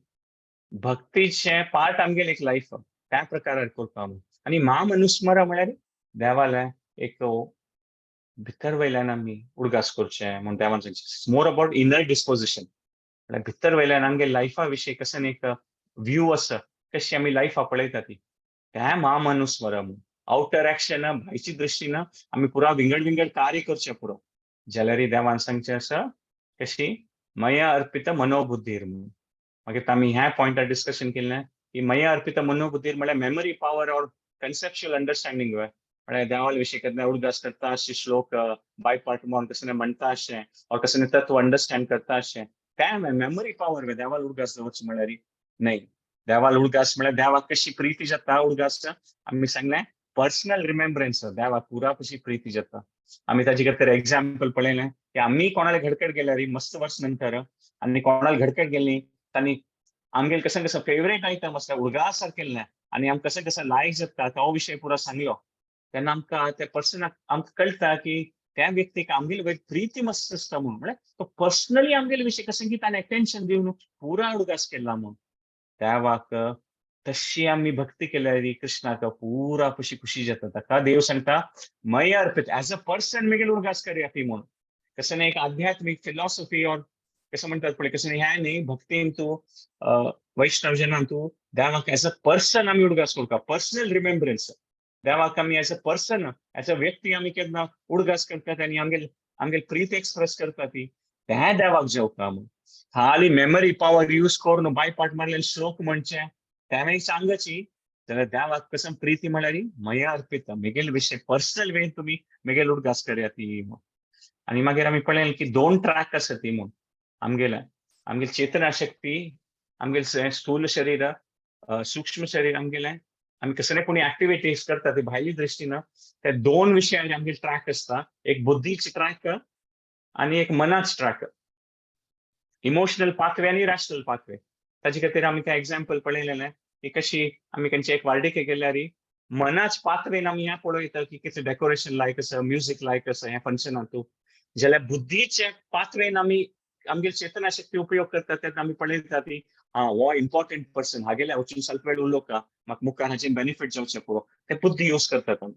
भक्तीचें पार्ट आमगेले एक लायफ त्या प्रकारार करता आमी. आनी मामनुस्मर म्हळ्यार देवालें एक भितर वयल्यान आमी उडगास करचें म्हूण देवान सांगचें. मोर अबाउट इनर डिस्पोजिशन म्हळ्यार भितर वयल्यान आमगे लायफा विशीं कशें एक व्यू आसा कशी आमी लायफा पळयता ती तें मामनुस्मर म्हूण. आवटर एक्शन भायची दृश्टीन आमी पुरा विंगड विंगड कार्य करचें पुरो जाल्यार देवान सांगचें आसा कशी मया अर्पित मनोबुद्धीर म्हणून. मागीर आमी ह्या पॉयंटार डिस्कशन केलें की मया अर्पित मनोबुद्धीर म्हळ्यार memory power or conceptual understanding म्हळ्यार देवाल विशीं केन्ना उडगास करता अशे श्लोक बाय पार्ट म्हणून कसं म्हणटा अशें ऑर कसं तत्व अंडरस्टँड करता अशें, त्या मेमरी पावर देवाल उडगास दवरचें म्हळ्यार न्हय. देवाल उडगास म्हळ्यार देवाक कशी प्रिती जाता उडगास, आमी सांगलें पर्सनल रिमेम्बरन्स, देवाक पुरा कशी प्रिती जाता. आमी ताजे खातीर एग्जाम्पल पळयलें की आमी कोणाला घडकड गेल्यार मस्त वर्स नंतर आनी कोणाला घडकड गेली तांणी आमगेल कसं कसं फेवरेट आयटम आसता उडगास केल्लें आनी आमकां कसं कसं लायक जाता तो विशय पुरा सांगलो, तेन्ना आमकां त्या पर्सनाक आमकां कळटा की त्या व्यक्तीक आमगेले वयर प्रिती मस्त आसता म्हणून. म्हळ्यार तो पर्सनली आमगेले विशय कसं की ताणें अटेन्शन दिवन पुरा उडगास केला म्हणून. देवाक तशी आमी भक्ती केल्यार कृष्णाक पुरा खुशी खुशी जाता. ताका देव सांगता मय अर्पित एज अ पर्सन मेगेल उडगास करया ती म्हणून. कसं एक आध्यात्मिक फिलॉसॉफी ऑर कसं म्हणतात पळय कसं ह्या न्ही भक्तीन तूं वैष्णव जनान तूं देवाक एज अ पर्सन आमी उडगास करता, पर्सनल रिमेम्बरन्स. देवाक आमी as a person as a व्यक्ती आमी केन्ना उडगास करतात आनी आमगेल आमगेल प्रीत एक्सप्रेस करता ती त्या देवाक जेवता म्हूण. खाली मेमरी पावर यूज करून बाय पार्ट मारलेले श्लोक म्हणचे तें सांगची जाल्यार देवाक कसं प्रिती म्हळ्यार मया अर्पित मेगेल विशय पर्सनल वे तुमी मेगेल उडगास करया ती म्हूण. आनी मागीर आमी पळयलें की दोन ट्रॅक आसा ती म्हूण आमगेले आमगेल चेतना शक्ती, आमगेल स्थूल शरीर, सूक्ष्म शरीर आमगेलें आमी कसले कोणी ऍक्टिव्हिटीज करता ती भायली दृश्टीन त्या दोन विशयांनी आमगेल ट्रॅक आसता. एक बुद्धीची ट्रॅक आनी एक मनाच ट्रॅक, इमोशनल पाथवे आनी रॅशनल पाथवे. ताजे खातीर आमी तें एग्जाम्पल पळयलेलें की कशी आमी खंयची एक वार्डिके गेल्यार मनाच पाथवेन आमी हें पळयता की कितें डेकोरेशन लायक आसा, म्युजीक लायक आसा ह्या फंक्शनांतू. जाल्यार बुद्धीच्या पाथवेन आमी आमगेल चेतना शक्ती उपयोग करता तेन्ना आमी पळयता ती हा हो इम्पॉर्टंट पर्सन, हागेल्या वचून ಸ್ವಲ್ಪ वेळ उलोवका, म्हाका मुखार हाचे बेनिफीट जावचें पुरो, ते बुद्धी यूज करतात आमी.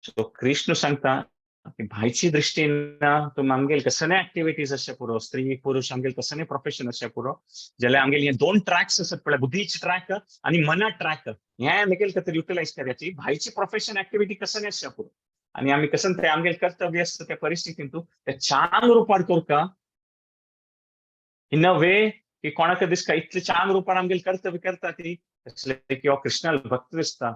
सो कृष्ण सांगता की भायची दृश्टीन तुमी आमगेल कसले ऍक्टिव्हिटीज आसचे पुरो, स्त्री पुरुष आमगेल कसले प्रोफेशन आसचे पुरो, जाल्यार आमगेल हे दोन ट्रॅक्स आसात पळय, बुद्धीचे ट्रॅक आनी मना ट्रॅक, हे आमगेल खातीर युटिलायज करयाची भायची प्रोफेशन ऍक्टिव्हिटी कसले आसचे पुरो आनी आमी कसं ते आमगेल कर्तव्य आसता त्या परिस्थितींतू ते छान रुपार करता इन अ वे की कोणाक दिसता इतले छान रुपार आमगेल कर्तव्य करता ती तसले की हो कृष्णाल भक्त दिसता.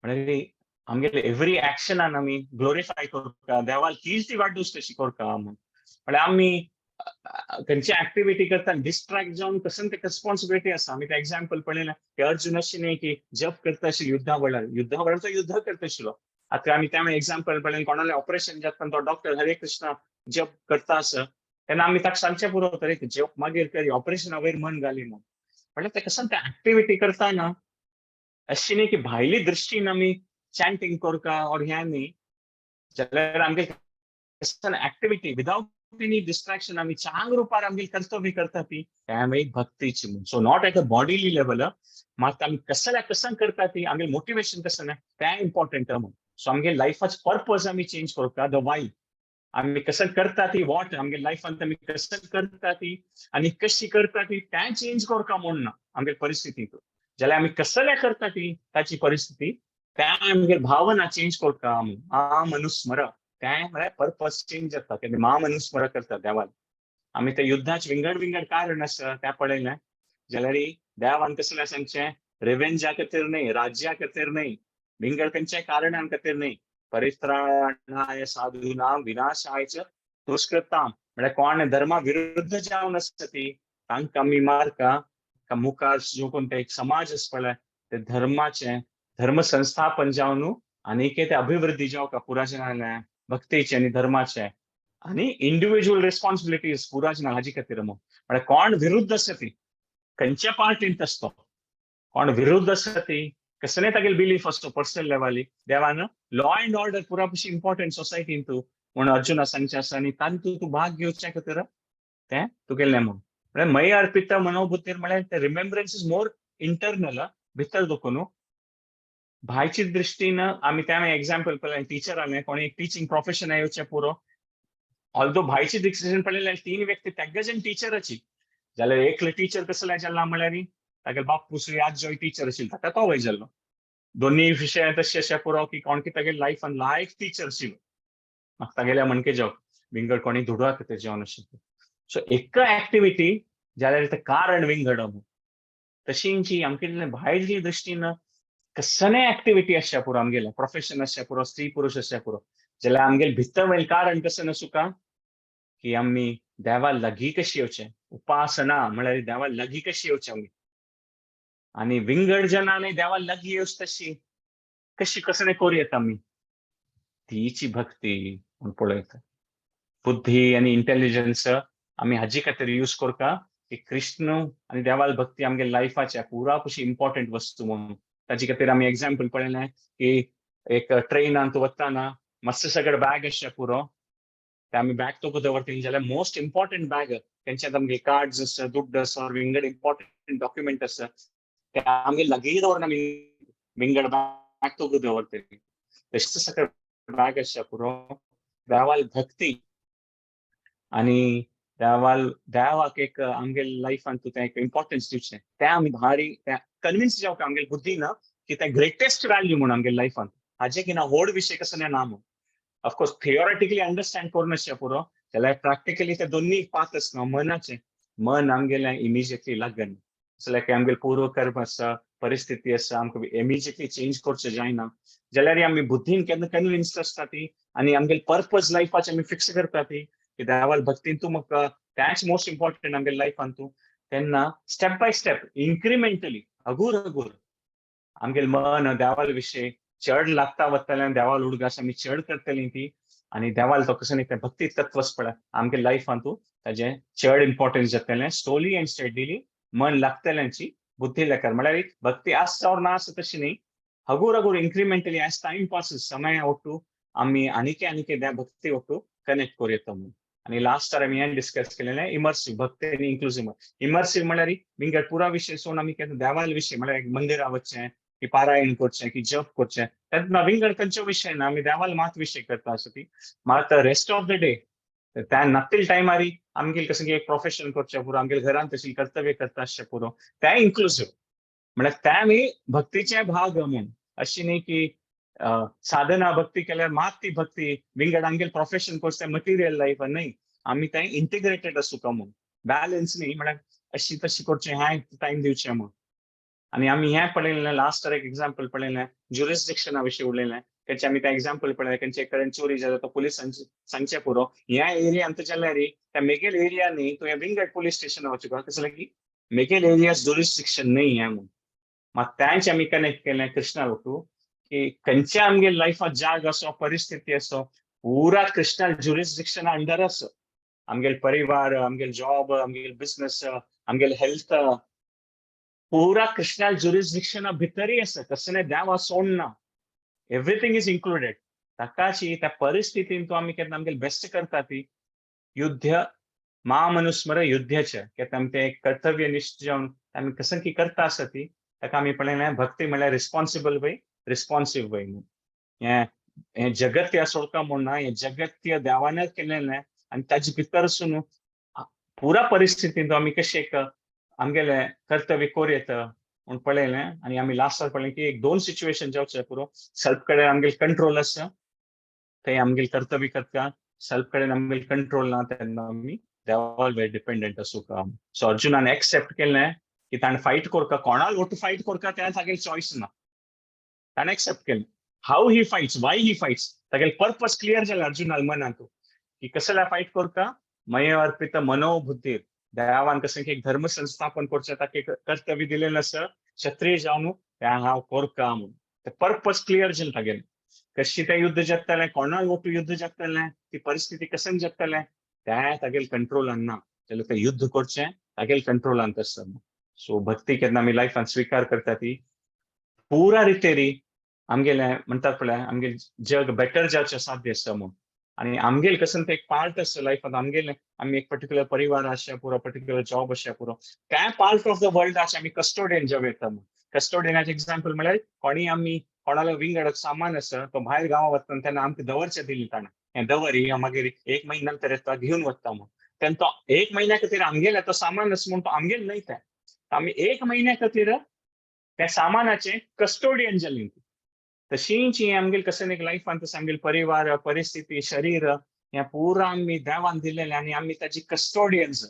म्हणजे आमगेले एवरी ऍक्शनान आमी ग्लोरिफाय करता देवाल कीर्ती वाडूस तशी करता म्हूण. म्हळ्यार आमी खंयची ऍक्टिव्हिटी करता डिस्ट्रॅक्ट जावन कसं ते रिस्पॉन्सिबिलिटी आसा. आमी ते एग्जाम्पल पळयलें की अर्जुन अशें न्ही की जप करता आशिल्लो युद्धा वेळार, युद्धा वेळार तो युद्ध करता आशिल्लो. आतां आमी त्या एग्जाम्पल पळयलें कोणाले ऑपरेशन जाता तो डॉक्टर हरे कृष्णा जप करता आसा तेन्ना आमी ताका सांगचें पुरो तरी जप मागीर करी ऑपरेशना वयर मन घाली म्हूण. म्हळ्यार ते कसं ते ऍक्टिव्हिटी करतना अशी न्ही की भायली दृश्टीन आमी चॅन्टिंग करता ऑर ह्या न्ही, जाल्यार आमगे ऍक्टिव्हिटी विदाउट एनी डिस्ट्रॅक्शन आमी चांग रुपार आमगे कर्तव्य करता ती त्या मागीर भक्तीची म्हूण. So not at a bodily level, मात आमी कसल्या कसं करता ती आमगे मोटिवेशन कसं ना तें इम्पॉर्टंट म्हूण. सो आमगे लायफाचो पर्पज आमी चेंज करता, the वाय आमी कसं करता ती, what आमगे लायफांत आमी कसं करता ती आनी कशी करता ती तें चेंज करता म्हूण ना आमगे परिस्थितींत, जाल्यार आमी कसल्या करता ती ताची परिस्थिती त्या आमगे भावना चेंज करता आमी. माम अनुस्मर तें म्हळ्यार पर्पज चेंज जाता तेन्ना माम अनुस्मर करता देवान. आमी ते युद्धाचे विंगड विंगड कारण आसा तें पळयलें जाल्यार देवान कसलें सांगचें रिवेंजा खातीर न्हय, राज्या खातीर न्हय, विंगड खंयच्याय कारणां खातीर न्हय, परित्राणाय साधूनां विनाशाय च दुष्कृतां, म्हळ्यार कोण धर्मा विरुद्ध जावन आसता ती तांकां आमी मारता. मुखार जो कोण ते एक समाज आसा पळय ते धर्माचे धर्म संस्थापन जावन आनी ते अभिवृद्धी जावका पुराजनाले भक्तीचे आनी धर्माचे आनी इंडिव्हिज्युअल रिस्पॉन्सिबिलिटीज पुराजना हाजी खातीर म्हूण. म्हळ्यार कोण विरुद्ध आसा ती खंयच्या पार्टींत आसतो कोण विरुद्ध आसा ती कसले तागेले बिलीफ आसतो पर्सनल लेवली, देवान लॉ अँड ऑर्डर पुरा कशी इम्पॉर्टंट सोसायटीन तूं म्हूण अर्जुना सांगचें आसा आनी तातूंत तूं भाग घेवच्या खातीर तें तुगेलें म्हूण. म्हळ्यार मयी अर्पिता मनोबुद्धीर म्हळ्यार ते रिमेम्बरन्स is more internal भितर दखून भायची दृश्टीन आमी त्या एग्जाम्पल पळयलें टिचरान कोणी एक टिचींग प्रोफेशन येवचें पुरो, ऑल्दो भायची दृश्टीन पळयलें तीन व्यक्ती तेग्गजन टिचराची, जाल्यार एकले टिचर कसले जाल्ला म्हळ्यार तागेले बापूस आजोय टिचर आशिल्लो ताका तो वय जाल्लो. दोन्ही विशय तशें अशें पुरो की कोण की तागेले लायफान लायक टिचर आशिल्लो म्हाका तागेल्या म्हणके जावं. विंगड कोणी दुडवा खातीर जावन आशिल्लें. सो एक एक्टिविटी जाल्यार तें कारण विंगड. तशींची आमगे भायली दृश्टीन कसने एक्टिविटी आसच्या पुरो, आमगेलें प्रोफेशन आसच्या पुरो, स्त्री पुरुष आसच्या पुरो, जाल्यार आमगेले भितर वयल कारण कसं नासुका की आमी देवा लागीं कशी येवचें. उपासना म्हळ्यार देवा लागीं कशी येवचें आमी, आनी विंगड जनांनी देवा लागीं येवचें तशी कशी कसने करूं येता आमी, तीची भक्ती म्हूण पळयता. बुद्धी आनी इंटेलिजन्स आमी हाजी खातीर यूज करता की कृष्ण आनी देवाल भक्ती आमगे लायफाच्या पुरा कशी इम्पॉर्टंट वस्तू म्हणून. ताजे खातीर आमी एग्जाम्पल पळयलें की एक ट्रेनान तूं वतना मस्त सगळें बॅग आसचें पुरो, ते आमी बॅग तुका दवरतली जाल्यार मोस्ट इम्पॉर्टंट बॅग तेंच्यात आमगे कार्ड्स आसा, दुड्ड आसा, विंगड इम्पॉर्टंट डॉक्युमेंट आसा, ते आमगे लागीं दवरून आमी विंगड बॅग तुका दवरतली. तशेंच सगळें बॅग आसचें पुरो देवाल भक्ती आनी देवाल देवाक एक आमगे लायफान तूं तें एक इम्पॉर्टन्स दिवचें, तें आमी भारी तें कन्विन्स जावंक आमगे बुद्धी ना की तें ग्रेटेस्ट व्हॅल्यू म्हूण आमगे लायफान. हाजें की ना व्हड विशय कसो ना म्हणून ऑफकोर्स थियोरेटिकली अंडरस्टँड करून आसचें पुरो, जाल्यार प्रॅक्टिकली ते दोन्ही पाथ आसना. मनाचें मन आमगेलें इमिजिएटली लागना, जाल्यार आमगेलें पूर्वकर्म आसा, परिस्थिती आसा, आमकां इमिजिएटली चेंज करचें जायना. जाल्यार आमी बुद्धीन केन्ना कन्विन्स्ड आसता ती आनी आमगेले पर्पज लायफाचे आमी फिक्स करता ती की देवाल भक्तीन तूं म्हाका त्याच मोस्ट इम्पॉर्टंट आमगे लायफान तूं, तेन्ना स्टेप बाय स्टेप इन्क्रिमेंटली हगूर हगूर आमगेलें मन देवाल विशय चड लागता वतलें, देवाल उडगास आमी चड करतली ती आनी देवाल तो कसो न्ही भक्ती तत्वच पळय आमगे लायफान तूं ताजें चड इम्पॉर्टन्स जातलें. स्लोली अँड स्टेडीली मन लागतल्यांची बुद्धी लेकर, म्हळ्यार भक्ती आसता or ना आसता तशी न्ही, हगूर हगूर इन्क्रिमेंटली एज टायम पासीस समय ಒಟ್ಟು आमी आनीके आनीके त्या भक्ती ಒಟ್ಟು कनेक्ट करूं येता म्हणून. आनी लास्ट आमी हें डिस्कस केलेलें इमर्सीव भक्ती आनी इन्क्लुसीव. इमर्सीव म्हळ्यार विंगड पुरा विशय सोडून आमी केन्ना देवाल विशय म्हळ्यार मंदिरा वचचें की पारायण करचें की जप करचें, तेन्ना विंगड खंयचो विशय ना, आमी देवाल मात विशय करता आसता ती. मात रेस्ट ऑफ the day त्या नातील टायमारी आमगेले कसं की एक प्रोफेशन करचें पुरो, आमगेले घरान तशी कर्तव्य करता आसचें पुरो, तें इन्क्लुसीव म्हळ्यार तें आमी भक्तीचे भाग म्हूण. अशी न्ही की साधना भक्ती केल्यार मात ती भक्ती, विंगड आमगेले प्रोफेशन करचें मटिरियल लायफ न्ही, आमी तें इंटिग्रेटेड आसूंक म्हूण, बॅलन्स न्ही म्हळ्यार अशी तशी करचें, हें टायम दिवचें म्हूण. आनी आमी हें पळयलें लास्ट एक एग्जाम्पल पळयलें ज्युरिस्डिक्शना विशीं उलयलें, तेंचे आमी तें एग्जाम्पल पळयलें खंयचे कडेन चोरी जाता तो पुलिसांक सांगचें पुरो ह्या एरियान जाल्यार त्या मेगेल एरिया न्ही, तुवें विंगड पुलीस स्टेशन वचूं कसलें की मेगेल एरिया ज्युरिस्डिक्शन न्ही हें म्हूण. मात तेंच आमी कनेक्ट केलें कृष्णा वटू की खंयच्या आमगे लायफात जाग असो परिस्थिती असो पुरा कृष्णा ज्युरिस्डिक्शना अंडर आसा. आमगेले परिवार, आमगेले जॉब, आमगेले बिझनस, आमगेले हेल्थ पुरा कृष्णा ज्युरिस्डिक्शना भितरय आसा. कसलें देवा सोडना, एवरीथींग is included. ताकाची त्या परिस्थितीन तूं आमी केन्ना आमगेले बेस्ट करता ती युद्ध मामनुस्मर युद्धाचे केन्ना आमी तें कर्तव्यनिश्ठ जावन आमी कसं की करता आसा ती, ताका आमी पळयलें भक्ती म्हळ्यार रिस्पॉन्सिबल वे, रिस्पॉन्सिव वे म्हूण. हें हें जगत्य सोडका म्हूण ना, हें जगत्य देवानच केलेलें आनी ताजे भितरसून पुरा परिस्थितीन आमी कशें एक आमगेलें कर्तव्य करूं येता म्हूण पळयलें. आनी आमी लास्टाक पळयलें की एक दोन सिच्युएशन जावचें पुरो, सेल्फ कडेन आमगेले कंट्रोल आसा थंय आमगेलें कर्तव्य करता, सेल्फ कडेन आमगेले कंट्रोल ना तेन्ना आमी देवावर डिपेंडंट आसूंक. सो अर्जुनान एक्सेप्ट केलें की ताणें फायट करका, कोणाक ಒಟ್ಟು फायट करका तें तागेलें चॉयस ना, ताणें एक्सेप्ट केलें. How he fights, why he fights, तागेलें पर्पज क्लियर जालें अर्जुनाल मनांत की कसल्या फायट करता, मय अर्पित मनोबुद्धीर देवान कसं की एक धर्म संस्थापन करचें ताका एक कर्तव्य दिलेलें आसा क्षत्रिय जावन तें हांव करता म्हूण. ते पर्पज क्लियर जालें तागेलें. कशी तें युद्ध जातलें, कोणाक ಒಟ್ಟು युद्ध जातलें, ती परिस्थिती कशें जातलें तें तागेले कंट्रोलान ना, जाल्यार तें युद्ध करचें तागेले कंट्रोलान आसता. सो भक्ती केन्ना आमी लायफान स्विकार करता ती पुरा रितेरी आमगेलें म्हणटात पळय आमगेलें जग बेटर जावचें साध्य आसा म्हूण. आनी आमगेलें कसं तें एक पार्ट आसा लायफान आमगेलें, आमी एक पर्टिक्युलर परिवार आसचें पुरो, पर्टिक्युलर जॉब आसचें पुरो, त्या पार्ट ऑफ the वर्ल्डाचे आमी कस्टोडियन जावं येता म्हूण. कस्टोडियनाचें एग्जाम्पल म्हळ्यार कोणी आमी कोणालो विंगड सामान आसा तो भायर गांवां वतना तेन्ना आमकां दवरचें दिलें ताणें, हें दवर ही मागीर एक म्हयन्या नंतर येता घेवन वता म्हूण. तेन्ना तो एक म्हयन्या खातीर आमगेलें तो सामान आसा म्हूण तो आमगेलें न्हय तें, आमी एक म्हयन्या खातीर त्या सामानाचें कस्टोडियन जालीं. तशींच ही आमगेले कसं एक लायफान तशें आमगेले परिवार, परिस्थिती, शरीर ह्या पुरा आमी देवान दिलेलें आनी आमी ताजी कस्टोडियन्स.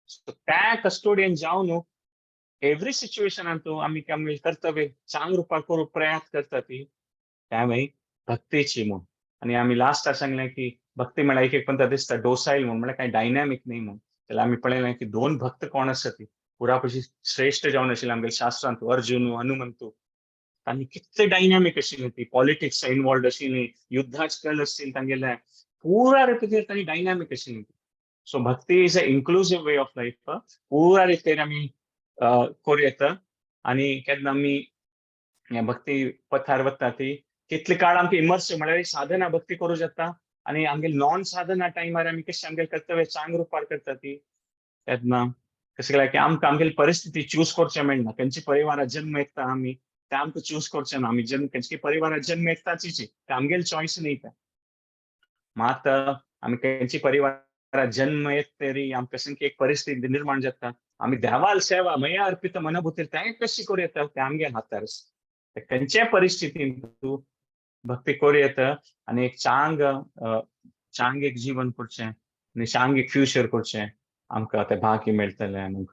सो त्या कस्टोडियन जावन एवरी सिच्युएशनान तूं आमी आमगेलें कर्तव्य चांग रुपार करूंक प्रयास करता ती त्या मागीर भक्तीची म्हूण. आनी आमी लास्टाक सांगलें की भक्ती म्हळ्यार एक एक पंता दिसता डोसायल म्हूण, म्हळ्यार कांय डायनॅमीक न्ही म्हूण. जाल्यार आमी पळयलें की दोन भक्त कोण आसा ती पुरा पशी श्रेश्ठ जावन आशिल्ले आमगेल्या शास्त्रांत, अर्जुन हनुमंतू. तांणी कितले डायनॅमीक आशिल्ली ती, पॉलिटिक्स इनवॉल्ड आशिल्ली, युद्धाच कल आशिल्ली तांगेले, पुरा रितीर तांणी डायनॅमीक आशिल्ली. So Bhakti is a inclusive way of life. पुरा रितीर आमी करूं येता. आनी केन्ना आमी ह्या भक्ती पथार वता ती कितले काळ आमकां इमर्सिव म्हळ्यार साधना भक्ती करूं जाता. आनी आमगेले नॉन साधना टायमार आमी कशें आमगेलें कर्तव्य चांग रुपार करता ती तेन्ना कशें केल्यार की आमकां आमगेली परिस्थिती चूज करचें मेळना. खंयच्या परिवारात जन्म येता आमी ते आमकां चूज करचें ना. आमी जन्म खंयच्या परिवारात जन्म येताची ते आमगेली चॉयस न्ही. तें मात आमी खंयच्या परिवारात जन्म येत तरी आमकां कशें एक परिस्थिती निर्माण जाता, आमी देवाल सेवा मया अर्पित मनबुद्धीर तें कशी करूं येता तें आमगेल्या हातार आसा. खंयच्याय परिस्थितीन तूं भक्ती करूं येता आनी एक चांग चांग एक जीवन करचें आनी चांग एक फ्युचर करचें आमकां तें भाग्य मेळटलें. आनी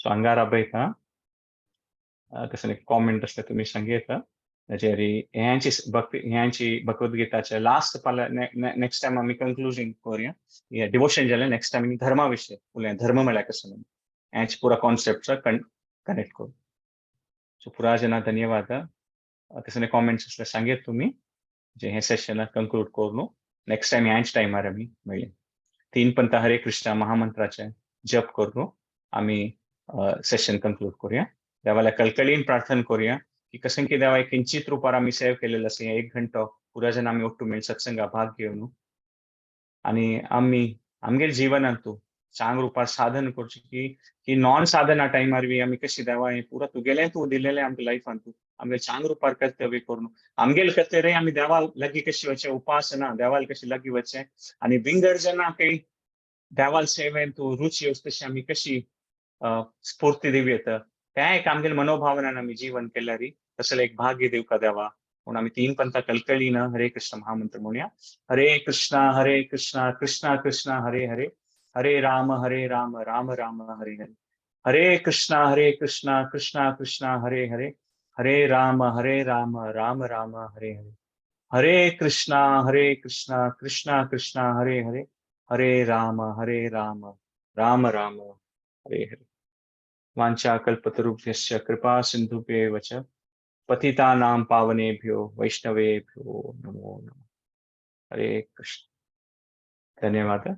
सो हांगा राबयता कसले कॉमेंट आसल्यार तुमी सांगयता ताचेर. ह्यांची भक्ती, ह्यांची भगवद्गीताचे लास्ट पाला नेक्स्ट टायम आमी कंक्लुजन करूया. हे डिवोशन जालें, नेक्स्ट टायम आमी धर्मा विशय उलया, धर्म म्हळ्यार कसो ह्याची पुरा कॉन्सेप्ट कनेक्ट करू. सो पुरा जना धन्यवाद. कसले कॉमेंट्स आसल्यार सांगयत तुमी, जे हे सेशन कंक्लूड करून नेक्स्ट टायम ह्याच टायमार आमी मेळया. तीन पंता हरे कृष्णा महामंत्राचे जप करून आमी सेशन कंक्लूड करूया. देवाला कळकळीन प्रार्थना करूया की कसं की देवा किंचित रुपार आमी सेव केलेलं आसा एक घंटो पुरा जन आमी ಒಟ್ಟು मेळ सत्संगा भाग घेवन आनी आमी आमगेले जीवनांतू चांग रुपार साधन करचें की की नॉन साधना टायमार बी आमी कशी देवा हें पुरा तुगेलें तूं दिलेलें आमकां लायफान तूं आमगे चांग रुपार कर्तव्य करून आमगेले कर्तव्य आमी देवा लागीं कशी वचचें, उपासना देवाल कशी लागीं वचचें आनी विंगड जना काही देवाल सेवेन तूं रुची येवची तशी आमी कशी स्फूर्ती दिवं येता तें एक आमगेले मनोभावनान आमी जीवन केल्यार तसलें एक भाग्य दिवका देवा म्हूण आमी तीन पंथा कळकळीन हरे कृष्ण महामंत्र म्हणूया. हरे कृष्णा हरे कृष्णा कृष्णा कृष्णा हरे हरे, हरे राम हरे राम राम राम हरे हरे, हरे कृष्णा हरे कृष्णा कृष्णा कृष्णा हरे हरे, हरे राम हरे राम राम राम हरे हरे, हरे कृष्णा हरे कृष्णा कृष्णा कृष्णा हरे हरे, हरे राम हरे राम राम राम हरे हरे. वाञ्छा कल्पतरुभ्यश्च कृपा सिन्धुभ्येव च पतितानां पावनेभ्यो वैष्णवेभ्यो नमो नमः. हरे कृष्ण. धन्यवाद.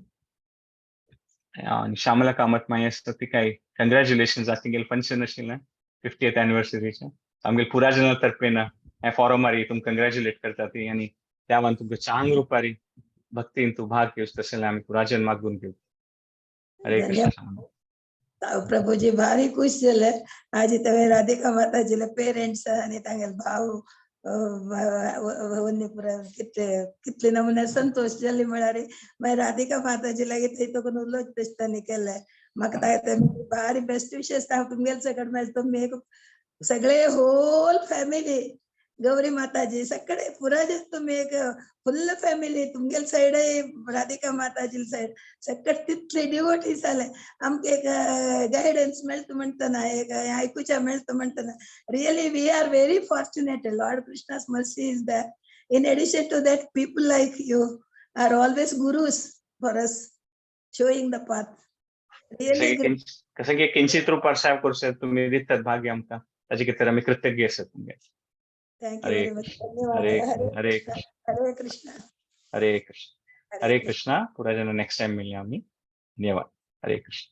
आणि श्यामला कामत माई आसता तिकाय कंग्रॅच्युलेशन. तिगेले फंक्शन आशिल्लें 50th एनिवर्सरीचें. आमगेले पुरा जना तर्फेन ह्या फॉरमारी तुमकां कंग्रॅच्युलेट करता ती आनी देवान तुमकां चांग रुपारी भक्तीन तूं भाग घेवचो तशें आमी पुरा जन मागून घेवं. हरे कृष्ण श्यामला. प्रभुजी भारी खुश जाले आज तुवें राधिका माताजीले पेरेंट्स आनी तांगेले भाव पुरा कितले कितले नमुने संतोष जाली म्हळ्यार मागीर राधिका माताजी लागीं थंय तुका उलोवचें तशें तांणी केलें. म्हाका ते भारी बेस्ट विशेस तुमगेले सगळे मेळटा तुमी एक सगळे होल फॅमिली, गौरी माताजी सगळे पुरा तुमी एक फुल्ल फॅमिली, तुमगेले सायड राधिका माताजी सायड सगळे तितले डिवोटी जाले. आमकां एक गायडन्स मेळटा म्हणटना, एक आयकुच्या मेळटा म्हणटना, really we are very fortunate. Lord Krishna's mercy is there. In addition to that, people like you are always gurus for us, showing the path. Really great. कसं की किंचित रुपार सेवा करूं तुम्ही दितात भाग्य आमकां, ताजे खातीर आमी कृतज्ञ आसात तुमगे. Thank you Hare very much. धन्यवाद. हरे हरे हरे कृष्ण हरे कृष्ण. हरे कृष्ण हरे कृष्णा. पुरा जन नेक्स्ट टाइम मिळूया आम्ही. धन्यवाद. हरे कृष्ण.